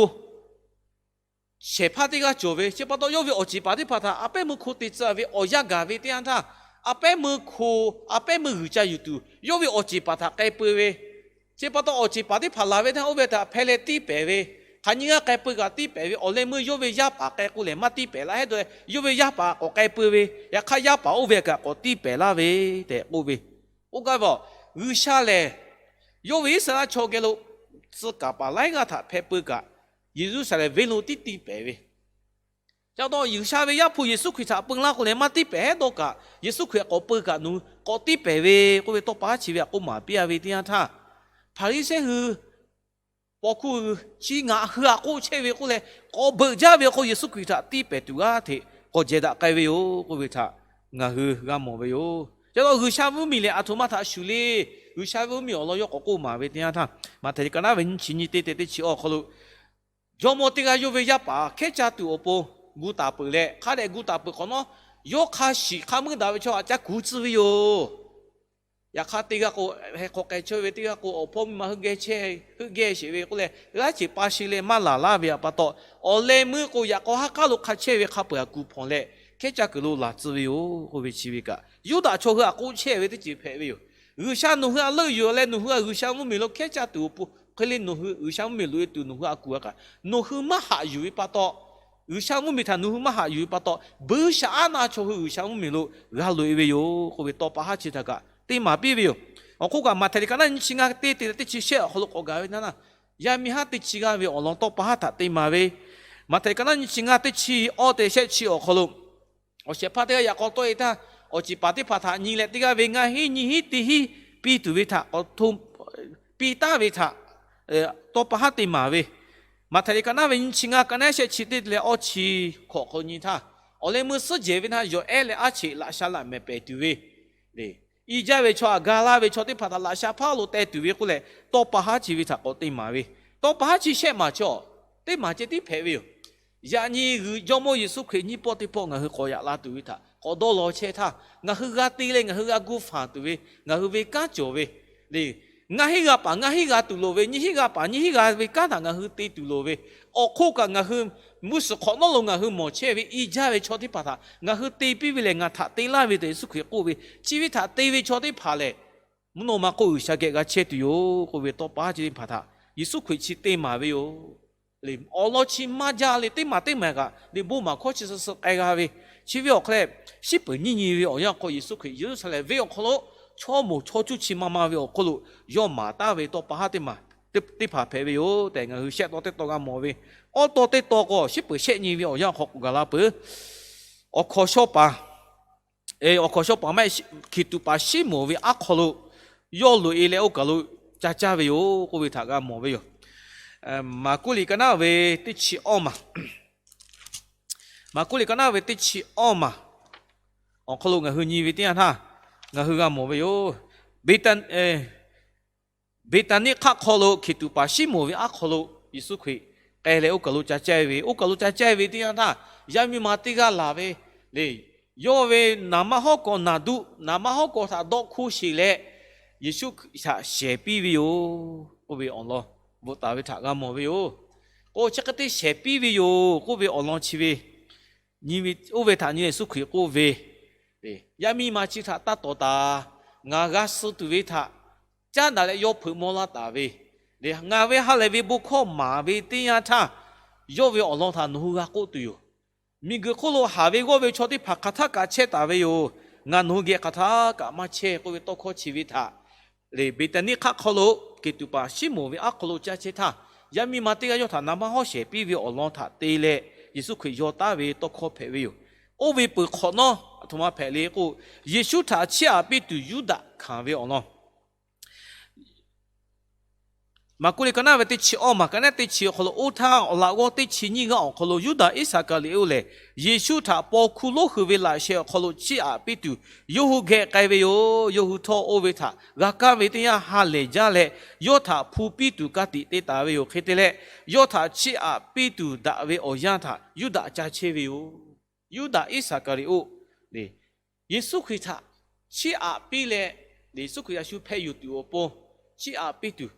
shehˍ hpaˇ teˇ g'aˇ cawˬ ve, chi pa taw yawˇ ve awˬ ceˬ paˍ teˇ hpaˍ htaꞈ a pehˉ meuˇ hko te tcuh ve awˬ yanˇ gaˬ ve teˇ yanˇ htaˇ, a pehˉ meuˇ hko, a pehˉ meuˇ g'uiˬ ca yuˬ tuˬ yawˇ ve awˬ ceˬ paˍ htaꞈ k'ai peu ve. Chi pa taw awˬ ceˬ paˍ teˇ hpaˍ laˬ ve htaˇ, oˇ ve htaꞈ hpehꞈ leh tiˇ pehˍ ve, hk'aˬ nyiˇ g'aˇ k'ai peu kaꞈ tiˇ pehˍ ve, awˬ leh meuˇ yawˇ ve yaˇ paˍ k'ai k'o lehˬ maˇ tiˇ pehˍ laˇ hehˉ dawˇ leh, yawˇ ve yaˇ paˍ k'awꞈ k'ai peu ve, yaꞈ hk'aˇ yaˇ paˍ oˇ ve kaꞈ k'awꞈ tiˇ pehˍ laˇ ve tehꞈ k'oˆ ve. Oˇ gaˇ ve, G'uiˬsha lehˬ yawˇ ve Iˉsaˍreˍlaˆ chaw geh lo tcuh kaˍ paˍ laiˉ g'aˇ htaꞈ hpehꞈ peu kaꞈ, Yeˍruˆsaˍlehnˍ venˇ lo tiˉ tiˇ pehˍ ve. Ca taw G'uiˬsha ve Yaˇ hpu Yeˍsuˆ Hkriꞈ htaꞈ peu laˇ k'o lehˬ maˇ tiˇ pehˍ hehˉ dawˇ kaꞈ, Yeˍsuˆ Hkriꞈ k'awꞈ peu kaꞈ nawˬ hui k'awꞈ tiˇ pehˍ ve k'oˆ ve tawˇ pa haˉ chi ve htaꞈ k'oˆ maˍ piˇ-a ve teˇ yanˇ htaˇ, Hpaˍriˍsehˇ hui, paw hkuˇ hui, chi ngaˬ hui htaꞈ k'oˆ chehˇ ve k'oˆ leh, k'awꞈ beuꞈ jaˇ ve awˬ hk'aw Yeˍsuˆ Hkriꞈ htaꞈ tiˇ pehˍ tuˬ g'aˇ hteꞈ k'awꞈ jehˬ daꞈ k'ai ve yoˬ k'oˆ ve htaꞈ ngaˬ hui g'a mawˬ ve yoˬ. Ca taw G'uiˬsha ve mvuhˇmiˬ lehˬ aˬ htoꞈ ma htaꞈ shuˍ le. G'uiˬsha ve mvuhˇmiˬ awˬ lawn yawˇ k'awꞈ k'oˆ maˍ ve teˇ yanˇ htaˇ, Maꞈhtehˍ liꞈ ka naˉ ve nyiˇ chi nyiˇ teˇ te teˇ chi awˇ awˬ hk'aw lo, jawˇmawˇ teˇ g'aˇ yawˇ ve yaˇ paˍ hkehˉ caˇ tuˬ awˬ pon gu taˍ peuˬ leh, hk'a dehꞈ gu taˍ peuˬ hk'awꞈ nawˉ, yawˇ hk'a shiˍ hk'a meuˇ daꞈ ve chaw htaꞈ ca kuˬ tcuh ve yoˬ. Yaꞈ hk'aˇ teˇ g'aˇ k'o, heh hk'aw k'ai chehˇ ve teˇ g'aˇ k'o, awˬ hpawˇ miˇ ma heuˆ geh chehˇ, heuˆ geh sheˍ ve k'oˆ leh, g'aˇ ceˬ pa shi leh maˇ laˬ laˇ ve pa taw, awˬ leh meuˇ k'o yaꞈ k'aw haˉ k'aˉ lo hk'a chehˇ ve hk'a peu-eˬ htaꞈ kuˬ hpawnˬ leh, hkehˉ caˇ kuiˬ lo laˬ tcuh ve yoˬ k'oˆ ve chi ve kaꞈ, Yuˇdaꞈ chaw hui htaꞈ k'oˆ chehˇ ve teˇ ceuˬ hpehꞈ ve yoˬ. G'uiˬsha nawˬ hui htaꞈ leuˆ yuˬ leh nawˬ hui htaꞈ G'uiˬsha mvuhˇmiˬ lo hkehˉ caˇ tuˬ awˬ pon hk'e le, nawˬ hui G'uiˬsha mvuhˇmiˬ loꞈ-e tuˬ nawˬ hui htaꞈ kuˬ a kaꞈ, nawˬ hui maˇ haꞈ yuˬ ve pa taw, G'uiˬsha mvuhˇmiˬ htaꞈ nawˬ hui maˇ haꞈ yuˬ ve pa taw, buiˇshaˆaˉnaˆ chaw hui G'uiˬsha mvuhˇmiˬ lo g'a loꞈ e ve yoˬ k'oˆ ve tawˇ pa haˉ chi htaꞈ kaꞈ teˇ maˍ piˇ ve yoˬ. Awˬ hk'oˆ kaꞈ, Maꞈhtehˍ liꞈ ka naˉ nyiˇ chi ngaˇ teˇ te leh teˇ chi shehˆ awˬ hk'aw lo k'awꞈ gaˬ ve naˉ naˇ, yaˇ miˇ haˉ teˇ chi g'aˇ ve awˬ lawn tawˇ pa haˉ htaꞈ te maˍ ve, Maꞈhtehˍ liꞈ ka naˉ nyiˇ chi ngaˇ teˇ chi awˇ te shehˆ chi awˬ hk'aw lo, awˬ shehˍ hpaˇ teˇ g'aˇ yaꞈ k'aw tawˆ e htaˇ, awˬ ceˬ paˍ teˇ hpaˍ htaꞈ nyi leh, teˇ g'aˇ ve ngaˇ hinˉ nyiˇ hinˉ teˇ hinˉ piˇ tuˬ ve htaꞈ k'awꞈ hto piˇ taˍ ve htaꞈ tawˇ pa haˉ te maˍ ve, Maꞈhtehˍ liꞈ ka naˉ ve nyiˇ chi ngaˇ ka naˉ shehˆ chi teˇ te leh awˇ chi hkawꞈ hk'aw nyi htaˇ, awˬ leh meuˇ suhˉ jehˬ ve htaˇ yawˬ ehˉ leh aˉ cheꞈ laꞈ sha laꞈ mehˍ pehˍ tuˬ ve, i jaˇ ve chaw htaꞈ ga laˇ ve chaw teˇ hpaˍ htaꞈ laꞈ sha hpaˇ lo teh tuˬ ve k'oˆ leh, tawˇ pa haˉ chi ve htaꞈ k'awꞈ te maˍ ve, tawˇ pa haˉ chi shehˆ maˬ chaw teˇ maˬ ceh tiˉ hpehꞈ ve yoˬ. Yaꞈ nyi Jawˇmawˇ Yeˍsuˆ Hkriꞈ nyiˇ pawˆ teˇ pawˆ ngaˬ hui k'awꞈ yaꞈ la tuˬ ve htaꞈ k'awꞈ dawˇ law chehˇ htaˇ, ngaˬ hui g'a te leh ngaˬ hui g'a gu fanˬ tuˬ ve, ngaˬ hui ve kanˉ cawˬ ve le. Ngaˇ hinˉ g'a paˍ ngaˇ hinˉ g'a tuˬ loˍ ve, nyiˇ hinˉ g'a paˍ nyiˇ hinˉ g'a ve kanˉ htaꞈ ngaˬ hui te tuˬ loˍ ve, awˬ hk'oˆ kaꞈ ngaˬ hui mvuhˇ suhˍ hk'awꞈ nawˉ lo ngaˬ hui mawˬ chehˇ ve i jaˇ ve chaw teˇ hpaˍ htaꞈ ngaˬ hui te piˇ ve lehˬ, ngaˬ htaꞈ te laˇ ve tehꞈ Yeˍsuˆ Hkriꞈ k'oˆ ve, chi ve htaꞈ te ve chaw teˇ hpaˍ lehˬ, mvuhˇ naw ma hk'oˆ G'uiˬsha geh g'a chehˇ tuˬ yoˬ k'oˆ ve tawˇ pa haˉ chi teˇ hpaˍ htaꞈ Yeˍsuˆ Hkriꞈ chi te maˍ ve yoˬ. Awˬ lawn chi maˇ jaˇ le, teˇ maˬ teˇ maˬ kaꞈ liꞈ bon maˍ hkawˇ chi suh suh k'ai g'a ve. Chi ve awˬ hk'aw leh, shiˉ peuˬ nyiˇ nyi ve awˬ yanˇ hk'aw Yeˍsuˆ Hkriꞈ Yeˍruˆsaˍlehnˍ venˇ awˬ hk'aw lo chaw moˍ chaw cuˇ chi ma ma ve awˬ hk'aw lo yawˇ maˍ taˍ ve tawˇ pa haˉ teˇ maˬ teˇ hpaˍ hpehꞈ ve yoˬ tehꞈ ngaˬ hui shehˆ tawˇ teˇ tawˇ g'a mawˬ ve. Awˇ tawˇ teˇ tawˇ k'o, shiˉ peuˬ shehˆ nyi ve awˬ yanˇ hk'aw k'oˆ gaˬ la peuˬ. Awˬ hkawnˍ shaw paˍ, awˬ hkawnˍ shaw paˍ maˇ heˆ, Hkiˬtuꞈ paˍ Siˉmonˍ ve aˉ hk'aw lo yawˇ loꞈ e leh oˇ kaˬ lo ca caˇ ve yoˬ k'oˆ ve htaꞈ g'a mawˬ ve yoˬ. Maˍkuˆ liꞈ ka naˉ ve teˇ chi awˇ maˬ, Maˍkuˆ liꞈ ka naˉ ve teˇ chi awˇ maˬ awˬ hk'aw lo ngaˬ hui nyi ve teˇ yanˇ htaˇ, ngaˬ hui g'a mawˬ ve yoˬ. Beˍtaˍniˆ hk'aˆ hk'aw lo Hkiˬtuꞈ paˍ Siˉmonˍ ve aˉ hk'aw lo Yeˍsuˆ Hkriꞈ k'ai leh oˇ kaˬ lo ca caˇ ve, oˇ kaˬ lo ca caˇ ve teˇ yanˇ htaˇ, yaˇ miˇ ma teˇ g'aˇ laˬ ve le, yawˇ ve naˍ manˇ hawˉ kawꞈ naˍ duˆ, naˍ manˇ hawˉ kawꞈ htaꞈ dawˇ hkuˇ sheˍ leh, Yeˍsuˆ Hkriꞈ htaꞈ shehˍ piˇ ve yoˬ k'oˆ ve awˬ lawn bvuhꞈ taˍ ve htaꞈ g'a mawˬ ve yoˬ. K'o chi hk'e te shehˍ piˇ ve yoˬ k'oˆ ve awˬ lawn chi ve, oˇ ve htaꞈ nyi Yeˍsuˆ Hkriꞈ k'oˆ ve, yaˇ miˇ ma chi htaꞈ taˇ tawˍ taˍ. Ngaˬ g'a suh tuˬ ve htaꞈ caˉ daꞈ leh yawˇ hpeuꞈ maw laˇ taˍ ve, ngaˬ ve ha lehˬ ve bon hkawˇ maˍ ve teˇ yanˇ htaˇ, yawˇ ve awˬ lawn htaꞈ nawˬ hui g'a k'oˆ tuˬ yoˬ. Miˬguiˬ hk'oˆ lo haˍ ve g'awˇ ve chaw teˇ hpaˍ hk'aˬ htaˆ kaꞈ chehˇ taˍ ve yoˬ. Ngaˬ nawˬ hui geh hk'aˬ htaˆ kaꞈ maˇ chehˇ k'oˆ ve tawˇ hkawˇ chi ve htaꞈ le, Beˍtaˍniˆ hk'aˆ hk'aw lo Hkiˬtuꞈ paˍ Siˉmonˍ ve aˉ hk'aw lo caˇ chehˇ htaˇ, yaˇ miˇ ma teˇ g'aˇ yawˇ htaꞈ naˍ manˇ hawˉ shehˍ piˇ ve awˬ lawn htaꞈ te leh Yeˍsuˆ Hkriꞈ yaw taˍ ve tawˇ hkawˇ hpehꞈ ve yoˬ. Oˇ ve peuˬ hk'awꞈ nawˉ aˬ htoꞈ ma hpehꞈ le k'o, Yeˍsuˆ htaꞈ chiˇ aꞈ piˇ tuˬ Yuˇdaꞈ hkanˍ ve awˬ lawn Maˍkuˆ liꞈ ka naˉ ve teˇ chi awˇ maˬ ka naˉ teˇ chi awˬ hk'aw lo oˇ htaˇ, awˬ laꞈ g'awˇ teˇ chi nyiˇ g'aˇ awˬ hk'aw lo Yuˇdaꞈ Iˉsaˍkaˍriˍoˆ lehˬ, Yeˍsuˆ htaꞈ paw hkuˇ lonˉ hui ve laꞈ sheh awˬ hk'aw lo chiˇ aꞈ piˇ tuˬ yawˇ hui geh k'ai ve yoˬ. Yawˇ hui htawˇ oˇ ve htaꞈ g'a kaˇ ve teˇ yanˇ ha lehˬ jaˇ leh, yawˇ htaꞈ hpu piˇ tuˬ ka tiꞈ te taˍ ve yoˬ. Hk'e te leh, yawˇ htaꞈ chiˇ aꞈ piˇ tuˬ daꞈ ve awˬ yanˇ htaꞈ Yuˇdaꞈ ca chehˇ ve yoˬ. Yuˇdaꞈ Iˉsaˍkaˍriˍoˆ le, Yeˍsuˆ Hkriꞈ htaꞈ chiˇ aꞈ piˇ leh, Yeˍsuˆ Hkriꞈ a shu hpeh yuˬ tuˬ awˬ pon chiˇ aꞈ piˇ tuˬ,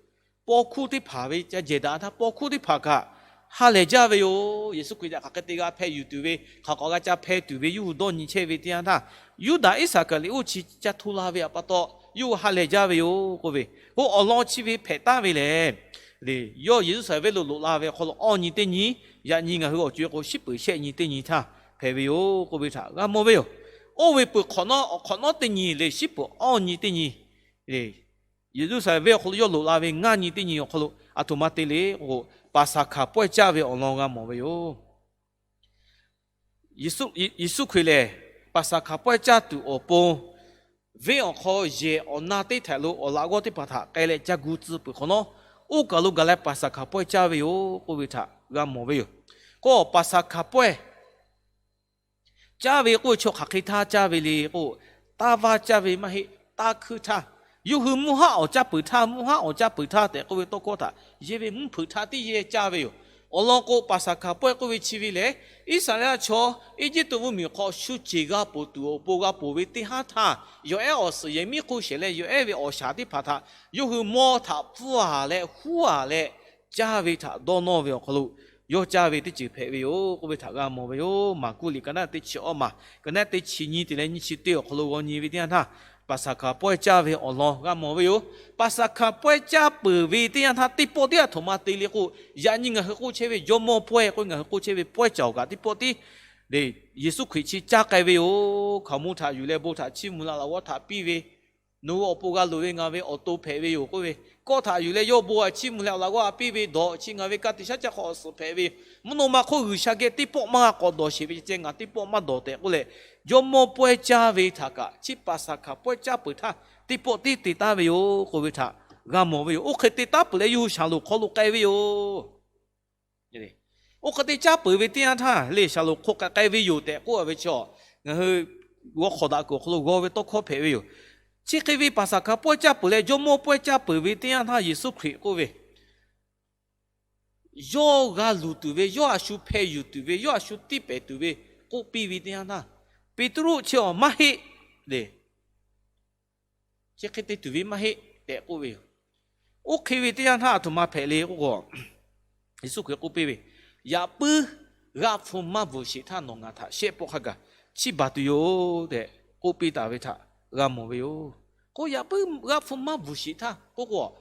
paw hkuˇ teˇ hpaˍ ve ca jehˬ daꞈ htaˇ, paw hkuˇ teˇ hpaˍ kaꞈ ha lehˬ jaˇ ve yoˬ. Yeˍsuˆ Hkriꞈ htaꞈ hk'aˬ hk'e te g'a hpeh yuˬ tuˬ ve, hk'aˬ k'awꞈ g'a ca hpeh tuˬ ve yawˇ hui dawˇ nyi chehˇ ve teˇ yanˇ htaˇ, Yuˇdaꞈ Iˉsaˍkaˍriˍoˆ chi ca hto la ve pa taw, yawˇ hui ha lehˬ jaˇ ve yoˬ k'oˆ ve, k'o awˬ lawn chi ve hpehꞈ taˍ ve lehˬ, yawˇ Yeˍruˆsaˍlehnˍ venˇ lo loꞈ la ve awˬ hk'aw lo awˇ nyi teˇ nyi, yaꞈ nyi ngaˬ hui awˬ co e k'o shiˉ peuˬ shehˆ nyi teˇ nyi htaˇ hpehꞈ ve yoˬ k'oˆ ve htaꞈ g'a mawˬ ve yoˬ. Oˇ ve peuˬ hk'awꞈ nawˉ, awˬ hk'awꞈ nawˉ teˇ nyi le, shiˉ peuˬ awˇ nyi teˇ nyi le, Yeˍruˆsaˍlehnˍ venˇ awˬ hk'aw lo yawˇ loꞈ la ve ngaˇ nyi teˇ nyi awˬ hk'aw lo aˬ htoꞈ ma te le k'o, Paˍsaˍhkaˍ pawehˇ caˇ ve awˬ lawn g'a mawˬ ve yoˬ. Yeˍsuˆ Hkriꞈ lehˬ, Paˍsaˍhkaˍ pawehˇ caˇ tuˬ awˬ pon, venˇ awˬ hk'aw yehˬ awˬ na teˇ htehꞈ lo awˬ laꞈ g'awˇ teˇ hpaˍ htaꞈ k'ai leh ca gu tcuh peuˬ hk'awꞈ nawˉ, oˇ kaˬ lo gaˬ leh Paˍsaˍhkaˍ pawehˇ caˇ ve yoˬ k'oˆ ve htaꞈ g'a mawˬ ve yoˬ. K'o, Paˍsaˍhkaˍ pawehˇ caˇ ve k'oˆ ve chaw hk'aˬ hk'e htaˇ caˇ ve le k'o, taˇ vaˇ caˇ ve maˇ heˆ, taˇ hkuiˇ htaˇ, yawˇ hui mvuhˇ haˉ awˬ caˇ peuˬ htaˇ, mvuhˇ haˉ awˬ caˇ peuˬ htaˇ tehꞈ k'oˆ ve tawˇ hkawˇ htaꞈ yehˇ ve mvuhˇ hpeuꞈ htaˇ tiˉ yehˇ caˇ ve yoˬ. Awˬ lawn k'o, Paˍsaˍhkaˍ pawehˇ k'oˆ ve chi ve lehˬ, Iˉsaˍreˍlaˆ chaw Eˇjiˇtuꞈ mvuhˇmiˬ hk'aw shu ceˬ g'a ponˬ tuˬ awˬ pon g'a ponˬ ve teˇ haˉ htaˇ, yawˬ ehˉ awˬ suhˍ yehˬ miˉ hk'oˆ shehˍ leh yawˬ ehˉ ve awˬ shaˍ teˇ hpaˍ htaꞈ yawˇ hui mawˇ htaꞈ pfuhˇ aˍ leh huˉ aˍ leh caˇ ve htaꞈ dawˇ nawˇ ve awˬ hk'aw lo yawˇ caˇ ve teˇ ceuˬ hpehꞈ ve yoˬ k'oˆ ve htaꞈ g'a mawˬ ve yoˬ. Maˍkuˆ liꞈ ka naˉ teˇ chi awˇ maˬ, ka naˉ teˇ chi nyi te leh nyiˇ chi teˇ awˬ hk'aw lo g'aw nyi ve teˇ yanˇ htaˇ, Paˍsaˍhkaˍ pawehˇ caˇ ve awˬ lawn g'a mawˬ ve yoˬ. Paˍsaˍhkaˍ pawehˇ caˇ peuˬ ve teˇ yanˇ htaˇ teˇ pawˆ tiˉ aˬ htoꞈ ma te le k'o, yaꞈ nyi ngaˬ hui k'oˆ chehˇ ve jawˇmawˇ pawehˇ k'oˆ ve, ngaˬ hui k'oˆ chehˇ ve pawehˇ caˬ awˬ kaꞈ teˇ pawˆ tiˉ le, Yeˍsuˆ Hkriꞈ chi caˇ k'ai ve yoˬ. Hkaoˍmonˇ htaꞈ yuˬ leh bon htaꞈ chiˇ mvuh leh awˬ laꞈ g'awˇ htaꞈ piˇ ve, Nawˬ hui awˬ pon g'a loˍ ve ngaˬ ve awˬ to hpehꞈ ve yoˬ k'oˆ ve, kawˆ htaꞈ yuˬ leh yawˇ bon htaꞈ chiˇ mvuh leh awˬ laꞈ g'awˇ htaꞈ piˇ ve dawˬ chi ngaˬ ve ka tiꞈ shaˉ caˇ hk'aw awˬ suhˍ hpehꞈ ve yoˬ. Mvuhˇ naw ma hk'oˆ G'uiˬsha geh teˇ pawˆ maˇ g'a k'awꞈ dawˬ sheˍ ve ceh ngaˬ teˇ pawˆ maˇ dawˬ tehꞈ k'oˆ leh, jawˇmawˇ pawehˇ caˇ ve htaꞈ kaꞈ chi Paˍsaˍhkaˍ pawehˇ caˇ peuˬ htaˇ teˇ pawˆ tiˉ te taˉ ve yoˬ k'oˆ ve htaꞈ g'a mawˬ ve yoˬ. Oˇ hk'e te taˉ peuˬ leh yawˇ hui shaˍlonˍ hk'aw lo k'ai ve yoˬ. Oˇ hk'e te caˇ peuˬ ve teˇ yanˇ htaˇ le, shaˍlonˍ hk'aw k'ai k'ai ve yoˬ tehꞈ k'oˆ ve chi, ngaˬ hui g'aw hk'awꞈ daꞈ kuiˬ awˬ hk'aw lo g'aw ve tawˇ hkawˇ hpehꞈ ve yoˬ. Chi hk'e ve Paˍsaˍhkaˍ pawehˇ caˇ peuˬ leh jawˇmawˇ pawehˇ caˇ peuˬ ve teˇ yanˇ htaˇ Yeˍsuˆ Hkriꞈ k'oˆ ve, yawˇ g'a luˬ tuˬ ve, yawˇ a shu hpeh yuˬ tuˬ ve, yawˇ a shu tiˇ pehˍ tuˬ ve k'oˆ piˇ ve teˇ yanˇ htaˇ, Peˍtruˆ chi awˬ maˇ heˆ le. Chi hk'e te tuˬ ve maˇ heˆ tehꞈ k'oˆ ve yoˬ. Oˇ hk'e ve teˇ yanˇ htaˇ aˬ htoꞈ ma hpehꞈ le k'oˆ k'o, Yeˍsuˆ Hkriꞈ k'oˆ piˇ ve, Yaꞈ puiˉ g'aˆ hpu maˇ bvuhˬ sheˍ htaˇ nawˬ ngaˬ htaꞈ shehˆ pawˆ hk'a gaˬ chiˇ baˬ tuˬ yoˬ tehꞈ k'oˆ piˇ taˍ ve htaꞈ g'a mawˬ ve yoˬ. K'o yaꞈ puiˉ g'aˆ hpu maˇ bvuhˬ sheˍ htaˇ k'oˆ k'o,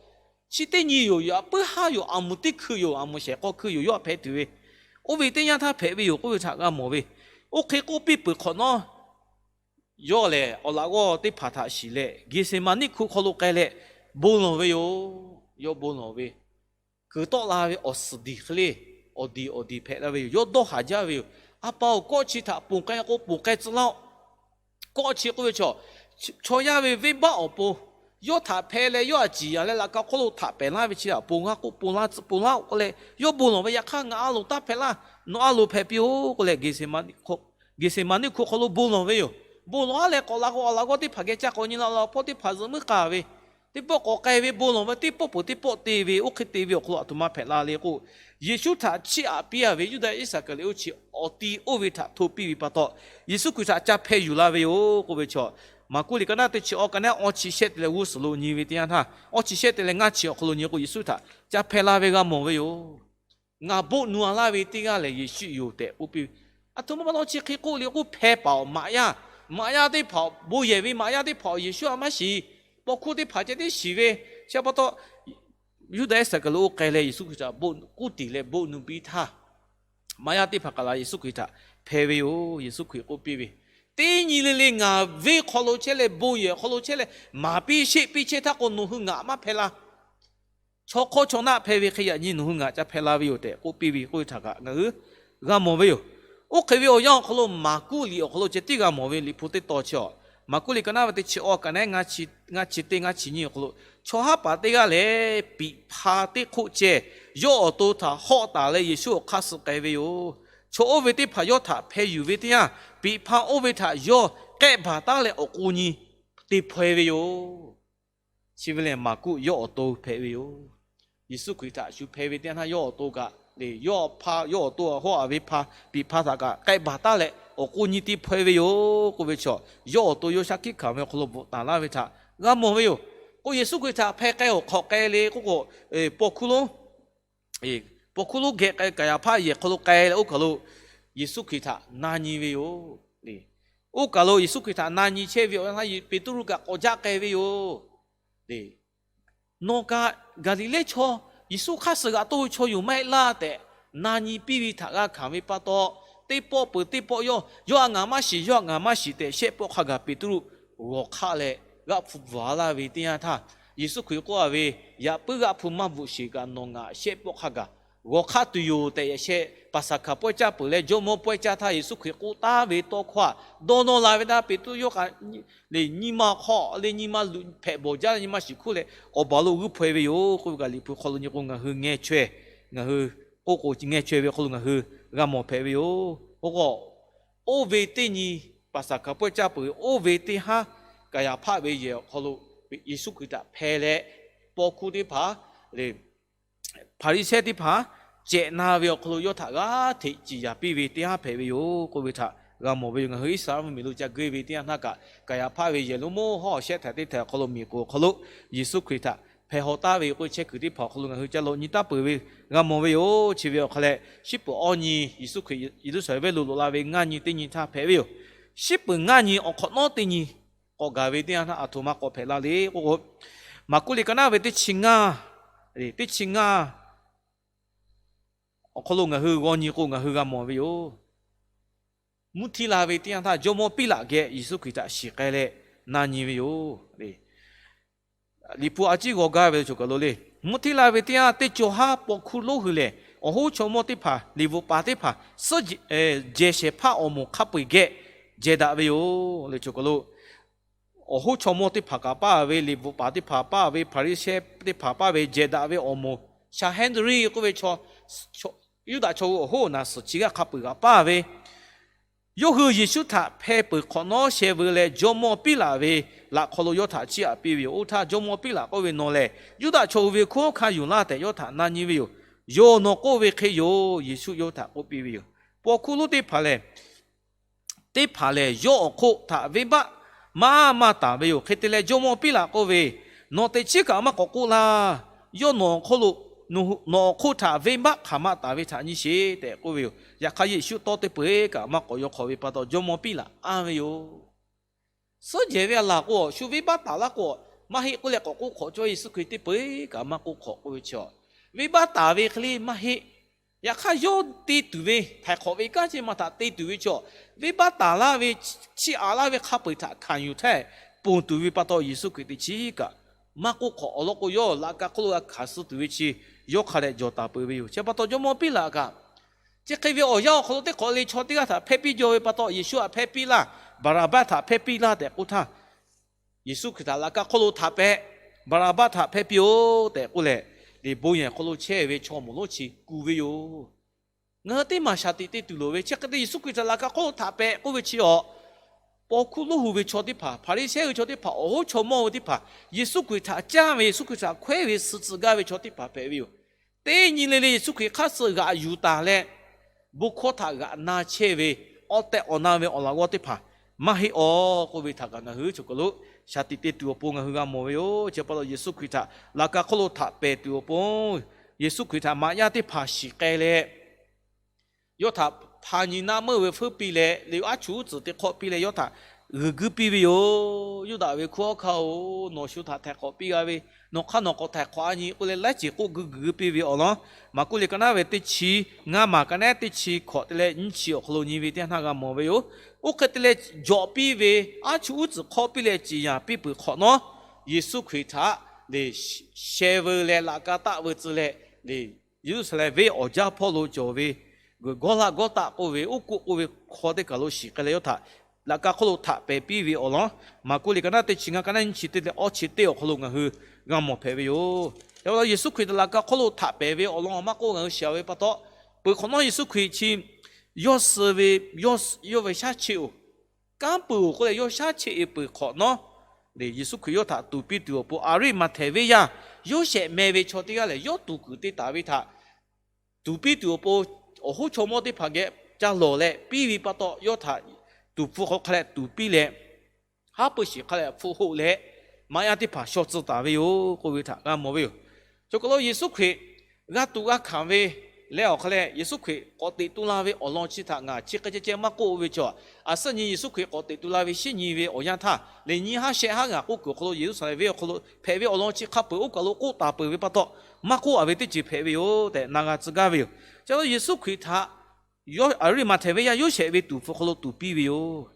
chi teˇ nyi yoˬ. Yaꞈ puiˉ haˉ yoˬ. Aˬ moˍ teˇ hkui yoˬ. Aˬ moˍ shehˍ k'aw hkui yoˬ. Yawˇ hpehꞈ tuˬ ve, oˇ ve teˇ yanˇ htaˇ hpehꞈ ve yoˬ k'oˆ ve htaꞈ g'a mawˬ ve. Oˇ hk'e k'oˆ piˇ peuˬ hk'awꞈ nawˉ, yawˇ lehˬ awˬ laꞈ g'awˇ teˇ hpaˍ htaꞈ shiˍ leh Geˍseˍmaˍniˆ hk'u hk'aw lo k'ai leh bon lawˬ ve yoˬ. Yawˇ bon lawˬ ve, kuiˬ tawˆ la ve awˬ suhˍ diˬ hk'e le, awˬ diˬ awˬ diˬ hpehꞈ la ve yoˬ. Yawˇ dawˇ haˍ jaˇ ve yoˬ. A pa-oˬ, kawˆ chi htaꞈ ponˬ k'ai k'o ponˬ k'ai tcuh laˇ-oˆ. Kawˆ chi k'oˆ ve chaw, chaw yaˇ ve venˇbaˆ awˬ pon yawˇ htaꞈ hpeh leh yawˇ htaꞈ ciˍ yanˍ leh laꞈ ka hk'oˆ lo htaꞈ pehˍ laˇ ve chi awˬ pon g'a k'oˆ, ponˬ laˇ tcuh ponˬ laˇ-oˆ k'oˆ leh yawˇ bon lawˬ ve. Yaꞈ hk'aˇ ngaˬ a loˍ taˇ hpehꞈ laˇ. Nawˬ a loˍ hpehꞈ piˇ-oˆ k'oˆ leh Geˍseˍmaˍniˆ hk'u hk'aw lo bon lawˬ ve yoˬ. Bon lawˬ-a leh k'awꞈ la k'o awˬ laꞈ g'awˇ teˇ hpaˍ geh ca k'awꞈ nyi la la hpawˇ teˇ hpaˍ zuhꞈ muiˉ k'aˍ ve, teˇ pawˆ k'awꞈ k'ai ve bon lawˬ ve, teˇ pawˆ peuˬ teˇ pawˆ te ve, oˇ hk'e te ve awˬ hk'aw lo aˬ htoꞈ ma hpehꞈ la le k'o, Yeˍsuˆ htaꞈ chiˇ aꞈ piˇ-a ve Yuˇdaꞈ Iˉsaˍkaˍriˍoˆ chi awˬ ti oˇ ve htaꞈ hto piˇ ve pa taw, Yeˍsuˆ Hkriꞈ htaꞈ ca hpeh yuˬ la ve yoˬ k'oˆ ve chaw, Maˍkuˆ liꞈ ka naˉ teˇ chi awˬ ka naˉ awˇ chi shehˆ te leh g'uˇ suhˍ lo nyi ve teˇ yanˇ htaˇ, awˇ chi shehˆ te leh ngaˇ chi awˬ hk'aw lo nyi k'o Yeˍsuˆ htaꞈ ca hpeh la ve g'a mawˬ ve yoˬ. Ngaˬ boˆ nu-a laˇ ve teˇ g'aˇ lehˬ Yeˍsuˆ yoˬ tehꞈ k'oˆ piˇ ve. Aˬ htoꞈ ma pa taw chi hk'e k'oˆ le k'o hpeh paˍ awˬ maꞈ yaˇ, maꞈ yaˇ teˇ hpaˍ bon yehˬ ve maꞈ yaˇ teˇ hpaˍ awˬ Yeˍsuˆ a maˇ shiˍ. Paw hkuˇ teˇ hpaˍ ceh tiˉ shiˍ ve, chi pa taw Yuˇdaꞈ Iˉsaˍkaˍriˍoˆ k'ai leh Yeˍsuˆ Hkriꞈ htaꞈ boˆ kuˇ tiˍ leh boˆ nu biˇ htaˇ, maꞈ yaˇ teˇ hpaˍ kaꞈ la Yeˍsuˆ Hkriꞈ htaꞈ hpeh ve yoˬ. Yeˍsuˆ Hkriꞈ k'oˆ piˇ ve, Teˇ nyi le le ngaˬ venˇ hk'aw lo chehˇ leh bon yehˬ hk'aw lo chehˇ leh maˍ piˇ sheˆ piˇ chehˇ htaˇ k'o nawˬ hui ngaˬ maˇ hpeh la. Chaw hk'awˇ chaw naˆ hpeh ve hk'e yaꞈ nyi nawˬ hui ngaˬ ca hpeh la ve yoˬ tehꞈ k'oˆ piˇ ve k'oˆ ve htaꞈ kaꞈ ngaˬ hui g'a mawˬ ve yoˬ. Oˇ hk'e ve awˬ yanˇ awˬ hk'aw lo Maˍkuˆ liꞈ awˬ hk'aw lo ceh tiˉ g'a mawˬ ve. Liꞈ hpu teˇ tawn chi awˬ, Maˍkuˆ liꞈ ka naˉ ve teˇ chi awˬ ka naˉ ngaˇ chi teˇ ngaˇ chi nyiˇ awˬ hk'aw lo, chaw haˉ paˍ teˇ g'aˇ lehˬ piꞈ hpa teˇ hk'oˆ ceh yawˇ awˬ to htaꞈ hawˆ taˍ leh Yeˍsuˆ awˬ hk'aˇ suh k'ai ve yoˬ. Chaw oˇ ve teˇ hpaˍ yawˇ htaꞈ hpeh yuˬ ve teˇ yanˇ, piꞈ hpa oˇ ve htaꞈ yawˇ k'ehˆ baˬ taˉ leh awˬ k'o nyi te hpaw-e ve yoˬ. Chi ve lehˬ Maˍkuˆ yawˇ awˬ to hpehꞈ ve yoˬ. Yeˍsuˆ Hkriꞈ htaꞈ shu hpeh ve teˇ yanˇ htaˇ yawˇ awˬ to kaꞈ le, yawˇ hpa yawˇ awˬ to hawˆ-a ve hpa piꞈ hpa htaꞈ kaꞈ k'ehˆ baˬ taˉ leh awˬ k'o nyi te hpaw-e ve yoˬ k'oˆ ve chaw, yawˇ awˬ to yawˇ shaˉ hkiˆ hkanˍ ve awˬ hk'aw lo bvuhꞈ taˍ laˇ ve htaꞈ g'a mawˬ ve yoˬ. K'o Yeˍsuˆ Hkriꞈ htaꞈ hpeh k'ai awˬ hk'awꞈ k'ai le k'oˆ k'o, paw hkuˇ lonˉ, paw hkuˇ lonˉ geh k'ai Kaˍyaˍhpaˆ yehˬ hk'aw lo k'ai leh oˇ kaˬ lo Yeˍsuˆ Hkriꞈ htaꞈ na nyi ve yoˬ le. Oˇ kaˬ lo Yeˍsuˆ Hkriꞈ htaꞈ na nyi chehˇ ve awˬ yanˇ htaˇ Peˍtruˆ kaꞈ k'awꞈ jaˆ k'ai ve yoˬ le. Nawˬ kaꞈ Gaˍliˍlehˇ chaw Yeˍsuˆ hk'aˇ suh g'aꞈ toˇ ve chaw yoˬ maˇ heˆ laˇ tehꞈ na nyi piˇ ve htaꞈ g'a hkanˍ ve pa taw, teˇ pawˆ peuˬ teˇ pawˆ yawˇ, yawˇ a ngaˬ maˇ shiˍ, yawˇ a ngaˬ maˇ shiˍ tehꞈ shehˆ pawˆ hk'a gaˬ Peˍtruˆ g'awˬ hk'aˆ leh g'aˆ hpu bvuhˬ-a laˇ ve teˇ yanˇ htaˇ, Yeˍsuˆ Hkriꞈ k'oˆ-a ve, Yaꞈ puiˉ g'aˆ hpu maˇ bvuhˬ sheˍ kaꞈ nawˬ ngaˬ shehˆ pawˆ hk'a gaˬ g'awˬ hk'aˆ tuˬ yoˬ tehꞈ yaꞈ sheh Paˍsaˍhkaˍ pawehˇ caˇ peuˬ leh jawˇmawˇ pawehˇ caˇ htaˇ Yeˍsuˆ Hkriꞈ k'oˆ taˉ ve tawˇ hkawˇ htaꞈ dawˇ nawˇ la ve htaˇ Peˍtruˆ yawˇ kaꞈ le nyi ma hk'aw le nyi ma luꞈ hpehꞈ bawˬ jaˇ leh nyi ma shiˍ hkuˇ leh awˬ baˬ lo g'uiˇ hpaw-e ve yoˬ k'oˆ ve kaꞈ Liꞈ hpu hk'aw lo nyi k'o ngaˬ hui ngeh chaweh, ngaˬ hui k'oˆ k'o ngeh chaweh ve hk'aw lo ngaˬ hui g'a mawˬ hpehꞈ ve yoˬ. Oˇ k'o, oˇ ve teˇ nyi Paˍsaˍhkaˍ pawehˇ caˇ peuˬ ve oˇ ve teˇ haˉ Kaˍyaˍhpaˆ ve yehˬ awˬ hk'aw lo Yeˍsuˆ Hkriꞈ htaꞈ hpeh leh paw hkuˇ teˇ hpaˍ le Hpaˍriˍsehˇ teˇ hpaˍ cehꞈ na ve awˬ hk'aw lo yawˇ htaꞈ g'aˇ hteꞈ ciˍ yanˍ piˇ ve teˇ haˉ hpehꞈ ve yoˬ k'oˆ ve htaꞈ g'a mawˬ ve yoˬ. Ngaˬ hui Iˉsaˍreˍlaˆ mvuhˇmiˬ lo ca geuˆ ve teˇ yanˇ htaˇ kaꞈ Kaˍyaˍhpaˆ ve yehˬ lo moˇ hawˉ awˬ shehˆ htaꞈ teˇ htaiꞈ awˬ hk'aw lo miˬguiˬ awˬ hk'aw lo Yeˍsuˆ Hkriꞈ htaꞈ hpeh haw taˉ ve k'oˆ ve chehˇ kuiˬ teˇ hpaˍ awˬ hk'aw lo ngaˬ hui ca lo nyi taˉ peuˬ ve g'a mawˬ ve yoˬ. Chi ve awˬ hk'a leh shiˉ peuˬ awˇ nyi Yeˍsuˆ Hkriꞈ Yeˍruˆsaˍlehnˍ venˇ lo loꞈ la ve ngaˇ nyi teˇ nyi htaˇ hpehꞈ ve yoˬ. Shiˉ peuˬ ngaˇ nyi awˬ hk'awꞈ nawˉ teˇ nyi k'awꞈ gaˬ ve teˇ yanˇ htaˇ aˬ htoꞈ ma k'awꞈ hpehꞈ la le k'o k'o, Maˍkuˆ liꞈ ka naˉ ve teˇ chi ngaˇ, teˇ chi ngaˇ awˬ hk'aw lo ngaˬ hui g'aw nyi k'o ngaˬ hui g'a mawˬ ve yoˬ. Mvuhˇ htiˇ la ve teˇ yanˇ htaˇ jawˇmawˇ Piˉlaꞈ geh Yeˍsuˆ Hkriꞈ htaꞈ shiˍ k'ai leh na nyi ve yoˬ. Liꞈ hpu a ciˉ g'aw gaˇ ve le choˬ kaˬ lo le. Mvuhˇ htiˇ la ve teˇ yanˇ teˇ cawˬ haˉ paw hkuˇ lonˉ hui lehˬ, awˬ hoˉ chaw mawˇ teˇ hpaˍ, liꞈ bvuhꞈ paˍ teˇ hpaˍ, suhˉ jehˬ shehˍ hpaˇ awˬ moˍ hk'a peu-eˬ geh jehˬ daꞈ ve yoˬ le choˬ kaˬ lo. Awˬ hoˉ chaw mawˇ teˇ hpaˍ kaꞈ paˇ ve, liꞈ bvuhꞈ paˍ teˇ hpaˍ paˇ ve, Hpaˍriˍsehˇ teˇ hpaˍ paˇ ve jehˬ daꞈ ve awˬ moˍ, Sanhedrin k'oˆ ve chaw, Yuˇdaꞈ chaw hui awˬ hoˉ awˬ naˍ suhˍ chi g'aˇ hk'a peu-eˬ kaꞈ paˇ ve, yawˇ hui Yeˍsuˆ htaꞈ hpeh peuˬ hk'awꞈ nawˉ sheh veu leh, jawˇmawˇ Piˉlaꞈ ve laꞈ hk'aw lo yawˇ htaꞈ chiˇ aꞈ piˇ ve yoˬ. Oˇ htaˇ jawˇmawˇ Piˉlaꞈ k'oˆ ve, Nawˬ lehˬ Yuˇdaꞈ chaw hui ve hkunˉ hawˉ hkanˇ yuˬ laˇ tehꞈ yawˇ htaꞈ na nyi ve yoˬ. Yawˇ nawˬ k'oˆ ve hk'e yoˬ. Yeˍsuˆ yawˇ htaꞈ k'oˆ piˇ ve yoˬ. Paw hkuˇ lonˉ teˇ hpaˍ lehˬ, teˇ hpaˍ lehˬ, yawˇ awˬ hk'oˆ htaꞈ venˇbaˆ maˇ maˇ taˍ ve yoˬ. Hk'e te leh jawˇmawˇ Piˉlaꞈ k'oˆ ve, Nawˬ teꞈ chiˉ kaꞈ maˇ k'awꞈ k'oˆ laˇ. Yawˇ nawˬ awˬ hk'oˆ lo, nawˬ awˬ hk'oˆ htaꞈ venˇbaˆ hk'aˬ ma taˍ ve htaꞈ nyi sheˍ tehꞈ k'oˆ ve yoˬ. Yaꞈ hk'aˇ Yeˍsuˆ tawˇ teˇ peu-eˬ kaꞈ maˇ k'awꞈ yaw hk'awꞈ ve pa taw jawˇmawˇ Piˉlaꞈ anˇ ve yoˬ. Suhˉ jehˬ ve a laˬ k'o, shu venˇbaˆ taˍ laˇ k'o, maˇ heˆ k'oˆ leh k'awꞈ k'oˆ hk'awꞈ cawˇ. Yeˍsuˆ Hkriꞈ teˇ peu-eˬ kaꞈ maˇ k'oˆ hk'awꞈ k'oˆ ve chi, venˇbaˆ taˍ ve hk'e le maˇ heˆ. Yaꞈ hk'aˇ yawˇ te tuˬ ve htaiˍ hk'awꞈ ve kanˉ chi ma htaꞈ te tuˬ ve chi, venˇbaˆ taˍ laˇ ve, chiˇ aꞈ laˇ ve hk'a peu-eˬ htaꞈ hkanˍ yuˬ htaˇ ponˬ tuˬ ve pa taw Yeˍsuˆ Hkriꞈ teꞈ chiˉ kaꞈ maˇ k'oˆ hk'awꞈ. Awˬ lawn k'o yawˇ laꞈ ka hk'oˆ lo g'a hkanˍ suh tuˬ ve chi yawˇ hk'a dehꞈ jawˬ taˍ peuˬ ve yoˬ. Chi pa taw jawˇmawˇ Piˉlaꞈ kaꞈ chi hk'e ve awˬ yanˇ awˬ hk'aw lo teˇ hk'awꞈ le chaw teˇ g'aˇ htaꞈ hpehˇ piˇ jaw ve pa taw, Yeˍsuˆ htaꞈ hpehˇ piˇ laˇ, Baˍraˍbaˆ htaꞈ hpehˇ piˇ laˇ tehꞈ k'oˆ htaˇ, Yeˍsuˆ Hkriꞈ htaꞈ laꞈ ka hk'oˆ lo htaꞈ pehˍ, Baˍraˍbaˆ htaꞈ hpehˇ piˇ-oˆ tehꞈ k'oˆ leh, liꞈ bon yehˬ hk'aw lo chehˇ ve chaw mawˬ lonˉ chi kuˬ ve yoˬ. Ngaˬ hui teˇ maˬ shaˍ tiꞈ te tuˬ loˍ ve chi hk'e te Yeˍsuˆ Hkriꞈ htaꞈ laꞈ ka hk'oˆ lo htaꞈ pehˍ k'oˆ ve chi awˬ, paw hkuˇ lonˉ hui ve chaw teˇ hpaˍ, Hpaˍriˍsehˇ ve chaw teˇ hpaˍ, awˬ hoˉ chaw mawˇ ve teˇ hpaˍ, Yeˍsuˆ Hkriꞈ htaꞈ caˇ ve, Yeˍsuˆ Hkriꞈ htaꞈ hkawehˉ ve suh tcuh gaˇ ve chaw teˇ hpaˍ hpehꞈ ve yoˬ. Teˇ nyi le le Yeˍsuˆ Hkriꞈ hk'aˇ suh g'aꞈ yuˬ taˍ leh, bon hkawˇ htaꞈ g'aꞈ na chehˇ ve, awˬ tehꞈ awˬ na ve awˬ laꞈ g'awˇ teˇ hpaˍ maˇ heˆ awˬ k'oˆ ve htaꞈ kaꞈ ngaˬ hui choˬ kaˬ lo shaˍ tiꞈ te tuˬ awˬ pon ngaˬ hui g'a mawˬ ve yoˬ. Chi pa taw Yeˍsuˆ Hkriꞈ htaꞈ laꞈ ka hk'oˆ lo htaꞈ pehˍ tuˬ awˬ pon, Yeˍsuˆ Hkriꞈ htaꞈ maꞈ yaˇ teˇ hpaˍ shiˍ k'ai leh, yawˇ htaꞈ hpa nyi naˆ meuˇ ve feuˉ piˇ leh, liꞈ aˉ chuˇ uˉ tcuhˍ te hk'awˆ piˇ leh yawˇ htaꞈ g'uiˬ guiˇ piˇ ve yoˬ. Yuˇdaꞈ ve hkunˉ hawˉ hkanˇ-oˬ, nawˬ shu htaꞈ htaiˍ hk'awꞈ piˇ g'a ve, nawˬ hk'aˇ nawˬ k'awꞈ htaiˍ hk'awꞈ a nyi k'oˆ leh laiˉ ceuˬ k'oˆ guiˇ guiˬ guiˇ piˇ ve awˬ lawn, Maˍkuˆ liꞈ ka naˉ ve teˇ chi ngaˇ maˬ ka naˉ teˇ chi hkawꞈ te leh nyiˇ chi awˬ hk'aw lo nyi ve teˇ yanˇ htaˇ g'a mawˬ ve yoˬ. Oˇ hk'e te leh jawꞈ piˇ ve, aˉ chuˇ uˉ tcuhˍ hk'awˆ piˇ leh ciˍ yanˍ piˇ peuˬ hk'awꞈ nawˉ, Yeˍsuˆ Hkriꞈ htaꞈ lehˬ sheh veu leh laꞈ ka taˆ veu tcuh leh, lehˬ Yeˍruˆsaˍlehnˍ venˇ awˬ jaˇ hpawˇ lo cawˬ ve g'uiˬ Gawˇlaˆ Gawˇtaˆ k'oˆ ve oˉ k'oˆ k'oˆ ve hk'aw teˇ kaˬ lo shiˍ k'ai leh yawˇ htaꞈ laꞈ ka hk'oˆ lo htaꞈ pehˍ piˇ ve awˬ lawn, Maˍkuˆ liꞈ ka naˉ teˇ chi ngaˇ ka naˉ nyiˇ chi teˇ leh awˇ chi teˇ awˬ hk'aw lo ngaˬ hui g'a mawˬ hpehꞈ ve yoˬ. Yaꞈ hk'aˇ Yeˍsuˆ Hkriꞈ htaꞈ laꞈ ka hk'oˆ lo htaꞈ pehˍ ve awˬ lawn maˇ k'oˆ, ngaˬ hui shiˍ ve pa taw, peuˬ hk'awꞈ nawˉ Yeˍsuˆ Hkriꞈ chi yawˇ suh ve, yawˇ ve shaˉ cheˆ-oˬ, kanˉ peuˬ-oˬ k'oˆ leh yawˇ shaˉ cheˆ-e peuˬ hk'awꞈ nawˉ, lehˬ Yeˍsuˆ Hkriꞈ yawˇ htaꞈ tuˍ piˇ tuˬ awˬ pon Aˍriˆmaꞈhtehˍ venˇ yaˇ Yoˇsehꞈ meh ve chaw teˇ g'aˇ lehˬ, yawˇ tuˍ kuiˬ te taˍ ve htaꞈ tuˍ piˇ tuˬ awˬ pon, awˬ hoˉ chaw mawˇ teˇ hpaˍ geh ca lawˬ leh piˇ ve pa taw, yawˇ htaꞈ tuˍ hpfuh hk'aw hk'a leh tuˍ piˇ leh, haˉ pui shiˍ hk'a leh hpfuhˆ hoˆ leh, maꞈ yaˇ teˇ hpaˍ shaw tcuh taˍ ve yoˬ k'oˆ ve htaꞈ g'a mawˬ ve yoˬ. Chaw kaˬ lo Yeˍsuˆ Hkriꞈ g'a tuꞈ g'a hkanˍ ve leh awˬ hk'a leh, Yeˍsuˆ Hkriꞈ k'awꞈ teꞈ tu la ve awˬ lawn chi htaꞈ ngaˬ chi hk'e ceh ceh maˇ k'oˆ ve chaw, aˬ suhˉ nyi Yeˍsuˆ Hkriꞈ k'awꞈ teꞈ tu la ve shinˉ nyi ve awˬ yanˇ htaˇ, lehˬ nyi haˉ shehˆ haˉ ngaˬ k'oˆ kuiˬ awˬ hk'aw lo Yeˍruˆsaˍlehnˍ venˇ awˬ hk'aw lo hpehꞈ ve awˬ lawn chi hk'a peuˬ oˇ kaˬ lo k'oˆ taˍ peuˬ ve pa taw, maˇ k'oˆ-a ve teˇ ceuˬ hpehꞈ ve yoˬ tehꞈ na g'a tcuh gaˇ ve yoˬ. Chi Yeˍsuˆ Hkriꞈ htaꞈ Aˍriˆmaꞈhtehˍ venˇ yaˇ Yoˇsehꞈ ve tuˍ hpfuh hk'aw lo tuˍ piˇ ve yoˬ.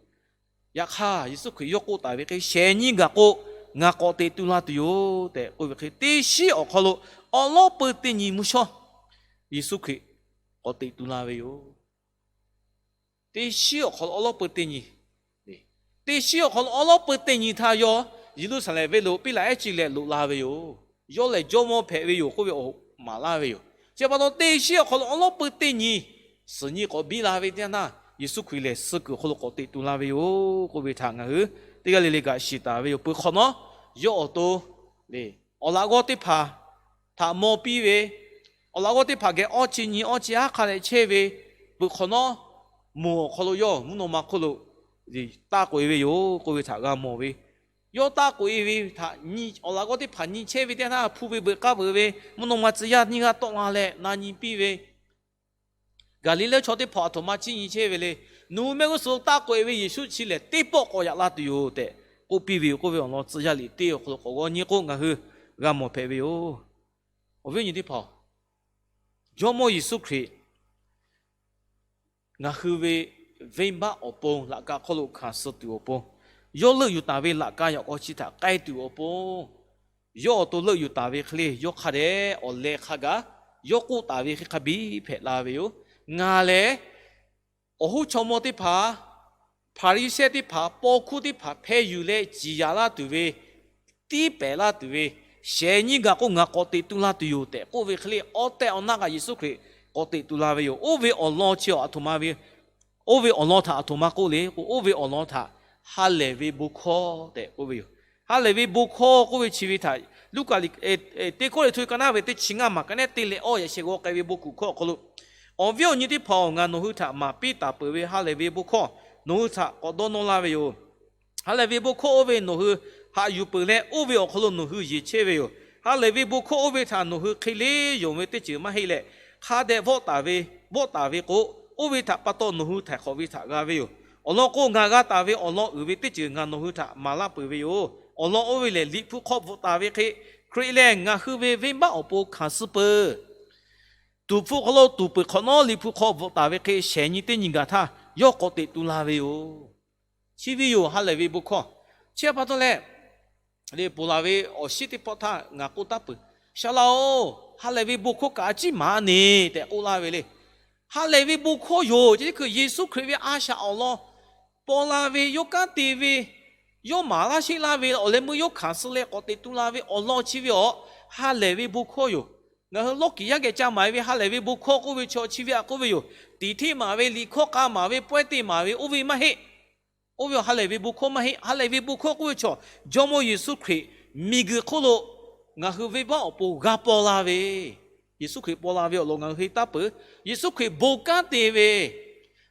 Yaꞈ hk'aˇ Yeˍsuˆ Hkriꞈ yawˇ k'oˆ taˍ ve hk'e, shehˍ nyi gaˬ k'o, ngaˬ k'awꞈ teꞈ tu la tuˬ yoˬ tehꞈ k'oˆ ve hk'e, teˇ shinˉ awˬ hk'aw lo awˉ lawˉ peu teˇ nyi mvuhˇ shawˉ Yeˍsuˆ Hkriꞈ k'awꞈ teꞈ tu la ve yoˬ. Teˇ shinˉ awˬ hk'aw lo awˉ lawˉ peu teˇ nyi, teˇ shinˉ awˬ hk'aw lo awˉ lawˉ peu teˇ nyi htaˇ yawˇ Yeˍruˆsaˍlehnˍ venˇ lo Piˉlaꞈ ehˉ ciˇ leh loꞈ la ve yoˬ. Yawˇ lehˬ jawˇmawˇ hpehꞈ ve yoˬ k'oˆ ve awˬ hoꞈ maˍ laˇ ve yoˬ. Chi pa taw teˇ shinˉ awˬ hk'aw lo awˉ lawˉ peu teˇ nyi suhˍ nyi k'awꞈ biˇ la ve teˇ yanˇ htaˇ, Yeˍsuˆ Hkriꞈ lehˬ suh kuiˬ awˬ hk'aw lo k'awꞈ teꞈ tu la ve yoˬ k'oˆ ve htaꞈ ngaˬ hui teˇ g'aˇ le le kaꞈ shiˍ taˍ ve yoˬ. Peuˬ hk'awꞈ nawˉ, yawˇ awˬ to lehˬ awˬ laꞈ g'awˇ teˇ hpaˍ htaꞈ maw piˇ ve, awˬ laꞈ g'awˇ teˇ hpaˍ geh awˇ chi nyi awˇ chi haˉ hk'a leh chehˇ ve, peuˬ hk'awꞈ nawˉ, moˬ awˬ hk'aw lo yawˇ mvuhˇ naw ma hk'oˆ lo taˇ k'oꞈ-e ve yoˬ k'oˆ ve htaꞈ g'a mawˬ ve. Yawˇ taˇ k'oꞈ-e ve htaꞈ awˬ laꞈ g'awˇ teˇ hpaˍ nyi chehˇ ve teˇ yanˇ htaˇ, hpu ve veuꞈ k'aˇ veuꞈ ve, mvuhˇ naw ma tcuh yaˇ nyiˇ g'aˇ tawˆ la leh na nyi piˇ ve, Gaˍliˍlehˇ chaw teˇ hpaˍ aˬ htoꞈ ma chiˇ nyi chehˇ ve le. Nawˬ hui mehˆ g'uˇ suhˍ lo taˇ k'oꞈ-e ve Yeˍsuˆ chi lehˬ teˇ pawˆ k'awꞈ yaꞈ la tuˬ yoˬ tehꞈ, k'oˆ piˇ ve yoˬ k'oˆ ve awˬ lawn tcuh yaˇ liꞈ teˇ awˬ hk'aw lo k'awꞈ g'awˇ nyi k'o ngaˬ hui g'a mawˬ hpehꞈ ve yoˬ. Awˬ viˉ awˬ nyi teˇ hpaˍ-oˬ, Jawˇmawˇ Yeˍsuˆ Hkriꞈ ngaˬ hui ve venˇbaˆ awˬ pon laꞈ ka hk'oˆ lo hkanˍ suh tuˬ awˬ pon, yawˇ leuˆ yuˬ taˍ ve laꞈ ka yaꞈ k'aw chi htaꞈ k'ai tuˬ awˬ pon, yawˇ awˬ to leuˆ yuˬ taˍ ve hk'e le yawˇ hk'a dehꞈ awˬ leh hk'a gaˬ, yawˇ k'oˆ taˍ ve hk'e hk'a biˇ hpehꞈ la ve yoˬ. Ngaˬ lehˬ awˬ hoˉ chaw mawˇ teˇ hpaˍ, Hpaˍriˍsehˇ teˇ hpaˍ, paw hkuˇ teˇ hpaˍ hpeh yuˬ leh ciˍ yanˍ laˇ tuˬ ve, tiˉ pehˍ laˇ tuˬ ve, shehˍ nyiˇ gaˬ k'o ngaˬ k'awꞈ teꞈ tu la tuˬ yoˬ tehꞈ k'oˆ ve hk'e le, awˬ tehˬ awˬ na kaꞈ Yeˍsuˆ Hkriꞈ k'awꞈ teꞈ tu la ve yoˬ. Oˇ ve awˬ lawn chi aˬ htoꞈ ma ve, oˇ ve awˬ lawn htaꞈ aˬ htoꞈ ma k'oˆ le k'o, oˇ ve awˬ lawn htaꞈ ha lehˬ ve bon hkawˇ tehꞈ k'oˆ ve yoˬ. Ha lehˬ ve bon hkawˇ k'oˆ ve chi ve htaꞈ Luˉkaꞈ liꞈ, Teˇ Kawˇrenˍhtuˆ ve ka naˉ ve teˇ chi ngaˇ maˬ ka naˉ te leh awˇ yaꞈ sheh g'aw k'ai ve bon kuˬ hkawˇ awˬ hk'aw lo, awˬ viˉ awˬ nyi teˇ hpaˍ-oˬ, ngaˬ nawˬ hui htaꞈ maˍ piˇ taˍ peuˬ ve ha lehˬ ve bon hkawˇ nawˬ hui htaꞈ k'awꞈ dawˇ nawˇ laˇ ve yoˬ. Ha lehˬ ve bon hkawˇ oˇ ve nawˬ hui haꞈ yuˬ peuˬ leh, oˇ ve awˬ hk'aw lo nawˬ hui yeˬ chehˇ ve yoˬ. Ha lehˬ ve bon hkawˇ oˇ ve htaꞈ nawˬ hui hk'e le yonˍ ve teˇ ceuˬ maˇ heˆ leh, hk'a dehꞈ vawˆ taˍ ve, vawˆ taˍ ve k'o, oˇ ve htaꞈ pa taw nawˬ hui htaiˍ hk'awꞈ ve htaꞈ g'a ve yoˬ. Awˬ lawn k'o, ngaˬ g'a taˍ ve awˬ lawn uiˍ ve teˇ ceuˬ ngaˬ nawˬ hui htaꞈ maˍ laˇ peuˬ ve yoˬ. Awˬ lawn oˇ ve lehˬ, Liꞈ hpu hk'aw bvuhꞈ taˍ ve hk'e, Hkriꞈ lehˬ ngaˬ hui ve venˇbaˆ awˬ pon hkanˍ suh peuˬ. Tuˍ hpfuh hk'aw lo tuˍ peuˬ hk'awꞈ nawˉ, Liꞈ hpu hk'aw bvuhꞈ taˍ ve hk'e shehˍ nyi teˇ nyi gaˬ htaˇ yawˇ k'awꞈ teꞈ tu la ve yoˬ. Chi ve yoˬ ha lehˬ ve bon hkawˇ. Chi pa taw leh, le ponˬ laˬ ve awˬ shiˉ teˇ pawˆ htaˇ ngaˬ k'oˆ taˉ peuˬ, Saˍ laꞈ-oˬ, ha lehˬ ve bon hkawˇ kaꞈ a ciˉ maˍ a neˬ tehꞈ k'oˆ laˇ ve le. Ha lehˬ ve bon hkawˇ yoˬ. Chi teˇ hkui Yeˍsuˆ Hkriꞈ ve a shaꞈ awˬ lawn paw la ve, yawˇ kanˉ te ve, yawˇ maˍ laˇ sheˆ laˇ ve awˬ leh meuˇ yawˇ hkanˍ suh leh k'awꞈ teꞈ tu la ve awˬ lawn chi ve awˬ ha lehˬ ve bon hkawˇ yoˬ. Ngaˬ hui lawˇ kiˍ yaˇ geh ca maˍ ve ha lehˬ ve bon hkawˇ k'oˆ ve chaw chi ve htaꞈ k'oˆ ve yoˬ. Tiꞈ hteˇ maˍ ve, liꞈ hkawˇ k'a maˍ ve, pawehˇ te maˍ ve, oˇ ve maˇ heˆ. Oˇ ve ha lehˬ ve bon hkawˇ maˇ heˆ. Ha lehˬ ve bon hkawˇ k'oˆ ve chaw, Jawˇmawˇ Yeˍsuˆ Hkriꞈ miˬguiˬ hk'oˆ lo ngaˬ hui venˇbaˆ awˬ pon g'a paw la ve, Yeˍsuˆ Hkriꞈ paw la ve awˬ lawn ngaˬ hui henˇ taˉ peuˬ. Yeˍsuˆ Hkriꞈ bon kanˉ te ve,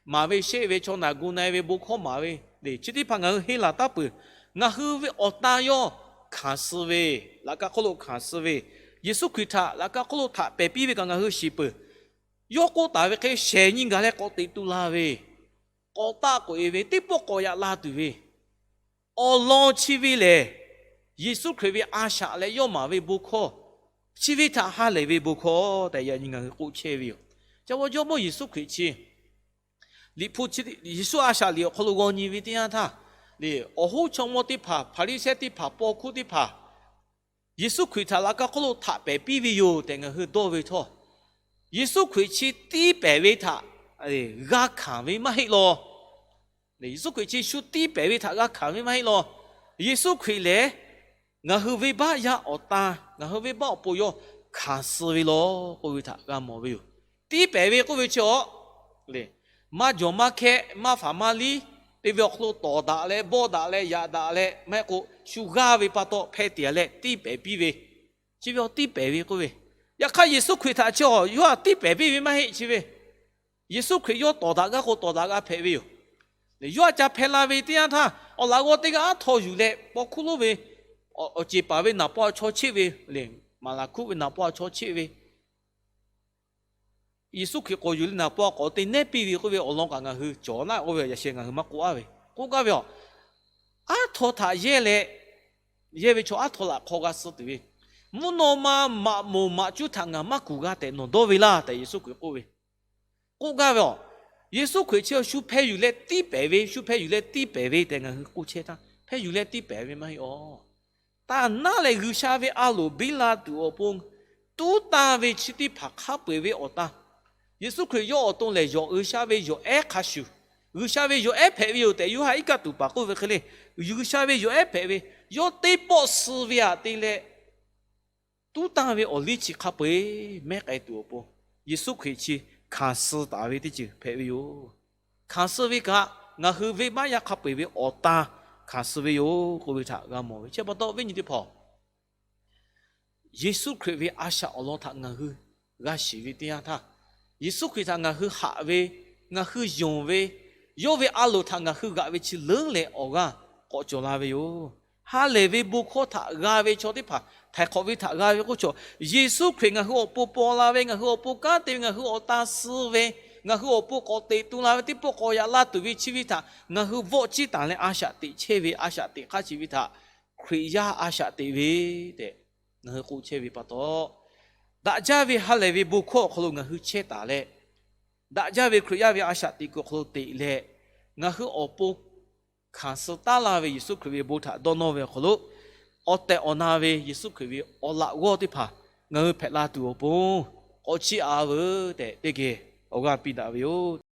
maˍ ve sheˆ ve, chaw naˬ gu na-e ve, bon hkawˇ maˍ ve le, chi teˇ hpaˍ ngaˬ hui henˇ laˬ taˉ peuˬ. Ngaˬ hui ve awˬ tan yawˇ hkanˍ suh ve, laꞈ ka hk'oˆ lo hkanˍ suh ve, Yeˍsuˆ Hkriꞈ htaꞈ laꞈ ka hk'oˆ lo htaꞈ pehˬ piˇ ve kaꞈ ngaˬ hui shiˍ peuˬ. Yawˇ k'oˆ taˍ ve hk'e shehˍ nyi gaˬ leh k'awꞈ teꞈ tu la ve, k'awꞈ taˆ k'oꞈ-e ve, teˇ pawˆ k'awꞈ yaꞈ la tuˬ ve awˬ lawn chi ve lehˬ, Yeˍsuˆ Hkriꞈ ve a shaꞈ leh yawˇ maˍ ve bon hkawˇ chi ve htaꞈ ha lehˬ ve bon hkawˇ tehꞈ yaꞈ nyi ngaˬ hui k'oˆ chehˇ ve yoˬ. Ca va Jawˇmawˇ Yeˍsuˆ Hkriꞈ chi Liꞈ hpu, Yeˍsuˆ a shaꞈ liꞈ awˬ hk'aw lo g'aw nyi ve teˇ yanˇ htaˇ, awˬ hoˉ chaw mawˇ teˇ hpaˍ, Hpaˍriˍsehˇ teˇ hpaˍ, paw hkuˇ teˇ hpaˍ Yeˍsuˆ Hkriꞈ htaꞈ laꞈ ka hk'oˆ lo htaꞈ pehˬ piˇ ve yoˬ tehꞈ ngaˬ hui dawˇ ve htawˇ, Yeˍsuˆ Hkriꞈ chi tiˉ pehˍ ve htaꞈ g'a hkanˍ ve maˇ heˆ law. Yeˍsuˆ Hkriꞈ chi shu tiˉ pehˍ ve htaꞈ g'a hkanˍ ve maˇ heˆ law. Yeˍsuˆ Hkriꞈ lehˬ ngaˬ hui venˇbaˆ yaˇ awˬ tan, ngaˬ hui venˇbaˆ awˬ pon yawˇ hkanˍ suh ve law k'oˆ ve htaꞈ g'a mawˬ ve yoˬ. Tiˉ pehˍ ve k'oˆ ve chi awˬ le, maˇ jawˬ maˇ hkehˇ, maˇ faˍ maˇ liˇ te ve awˬ hk'aw lo tawˍ daꞈ leh, bawˆ daꞈ leh, yaꞈ daꞈ leh, maˇ heˆ k'o shu g'aˇ ve pa taw hpeh tiꞈ leh tiˉ pehˍ piˇ ve, chi ve awˬ tiˉ pehˍ ve k'oˆ ve. Yaꞈ hk'aˇ Yeˍsuˆ Hkriꞈ htaꞈ chi awˬ yawˇ htaꞈ tiˉ pehˍ piˇ ve maˇ heˆ chi ve. Yeˍsuˆ Hkriꞈ yawˇ tawˍ daꞈ g'aˇ k'o tawˍ daꞈ g'a hpehꞈ ve yoˬ. Yawˇ htaꞈ ca hpehˇ la ve teˇ yanˇ htaˇ, awˬ laꞈ g'awˇ teˇ g'aˇ aˉ htaw yuˬ leh paw hkuˇ lonˉ ve awˬ ceˬ paˍ ve naˍ paw chaw cheˆ ve le, maˍ laˬ hkuˆ ve naˍ paw chaw cheˆ ve Yeˍsuˆ Hkriꞈ k'awꞈ yuˬ leh naˍ paw k'awꞈ te nehˉ piˇ ve k'oˆ ve awˬ lawn kaꞈ ngaˬ hui cawˬ naˆ k'oˆ ve yaꞈ sheh ngaˬ hui maˇ k'oˆ-a ve. K'oˆ gaˇ ve a, aˉ htaw htaꞈ yehˇ leh, yehˇ ve chaw aˉ htaw laꞈ hk'aw g'a suh tuˬ ve, mvuhˇ naw ma maꞈ moˍ maꞈ cuˇ htaꞈ ngaˬ maˇ kuˬ g'a tehꞈ nawˬ dawˇ ve laˇ tehꞈ Yeˍsuˆ Hkriꞈ k'oˆ ve. K'oˆ gaˇ ve a, Yeˍsuˆ Hkriꞈ chi shu hpeh yuˬ leh tiˉ pehˍ ve, shu hpeh yuˬ leh tiˉ pehˍ ve tehꞈ ngaˬ hui k'oˆ chehˇ htaˇ, hpeh yuˬ leh tiˉ pehˍ ve maˇ heˆ a. Taˍ naˉ leh G'uiˬsha ve a loˍ biˇ la tuˬ awˬ pon tuˉ tanˇ ve chi teˇ hpaˍ hk'a peu-eˬ ve awˬ tan, Yeˍsuˆ Hkriꞈ yawˇ awˬ to lehˬ yawˬ G'uiˬsha ve yawˬ ehˉ hk'a shuˍ, G'uiˬsha ve yawˬ ehˉ hpehꞈ ve yoˬ tehꞈ Yoˇhanˬ iˉ kaˆ tuˬ paˍ k'oˆ ve hk'e le, G'uiˬsha ve yawˬ ehˉ hpehꞈ ve, yawˇ teˇ pawˆ suh ve aꞈ te leh tuˉ tanˇ ve awˬ liˇ chi hk'a peu-eˬ mehˉ k'ai tuˬ awˬ pon, Yeˍsuˆ Hkriꞈ chi hkanˍ suh taˍ ve teˇ ceuˬ hpehꞈ ve yoˬ. Hkanˍ suh ve kaꞈ ngaˬ hui venˇbaˆ yaˇ hk'a peu-eˬ ve awˬ tan hkanˍ suh ve yoˬ k'oˆ ve htaꞈ g'a mawˬ ve. Chi pa taw viˉ nyi teˇ hpaˍ, Yeˍsuˆ Hkriꞈ ve a shaꞈ awˬ lawn htaꞈ ngaˬ hui g'a shiˍ ve teˇ yanˇ htaˇ, Yeˍsuˆ Hkriꞈ htaꞈ ngaˬ hui haꞈ ve, ngaˬ hui yonˍ ve, yawˇ ve a loˍ htaꞈ ngaˬ hui g'aꞈ ve chi leuˉ leh awˬ g'aˇ k'awꞈ cawˬ la ve yoˬ. Ha lehˬ ve bon hkawˇ htaꞈ g'a ve chaw teˇ hpaˍ, htaiˍ hk'awꞈ ve htaꞈ g'a ve k'oˆ chaw, Yeˍsuˆ Hkriꞈ ngaˬ hui awˬ pon paw la ve, ngaˬ hui awˬ pon kanˉ te ve, ngaˬ hui awˬ tan suh ve, Ngaˬ hui awˬ pon k'awꞈ teꞈ tu la ve teˇ pawˆ k'awꞈ yaꞈ la tuˬ ve chi ve htaꞈ ngaˬ hui vawˆ ciˇ taˍ leh a shaꞈ teꞈ chehˇ ve a shaꞈ teꞈ hk'aˇ chi ve htaꞈ Hkriꞈ yaˇ a shaꞈ teꞈ ve tehꞈ ngaˬ hui k'oˆ chehˇ ve pa taw, daꞈ jaˇ ve ha lehˬ ve bon hkawˇ awˬ hk'aw lo ngaˬ hui chehˇ taˍ leh, daꞈ jaˇ ve Hkriꞈ yaˇ ve a shaꞈ teꞈ kuiˬ awˬ hk'aw lo teꞈ leh, ngaˬ hui awˬ pon hkanˍ suh taˉ la ve Yeˍsuˆ Hkriꞈ ve bon htaꞈ dawˇ nawˇ ve awˬ hk'aw lo, awˬ tehˬ awˬ na ve Yeˍsuˆ Hkriꞈ ve awˬ laꞈ g'awˇ teˇ hpaˍ ngaˬ hui hpehꞈ la tuˬ awˬ pon k'awꞈ chiˇ aꞈ veuˬ tehꞈ teˇ geh awˬ g'aˇ piˇ daꞈ ve yoˬ.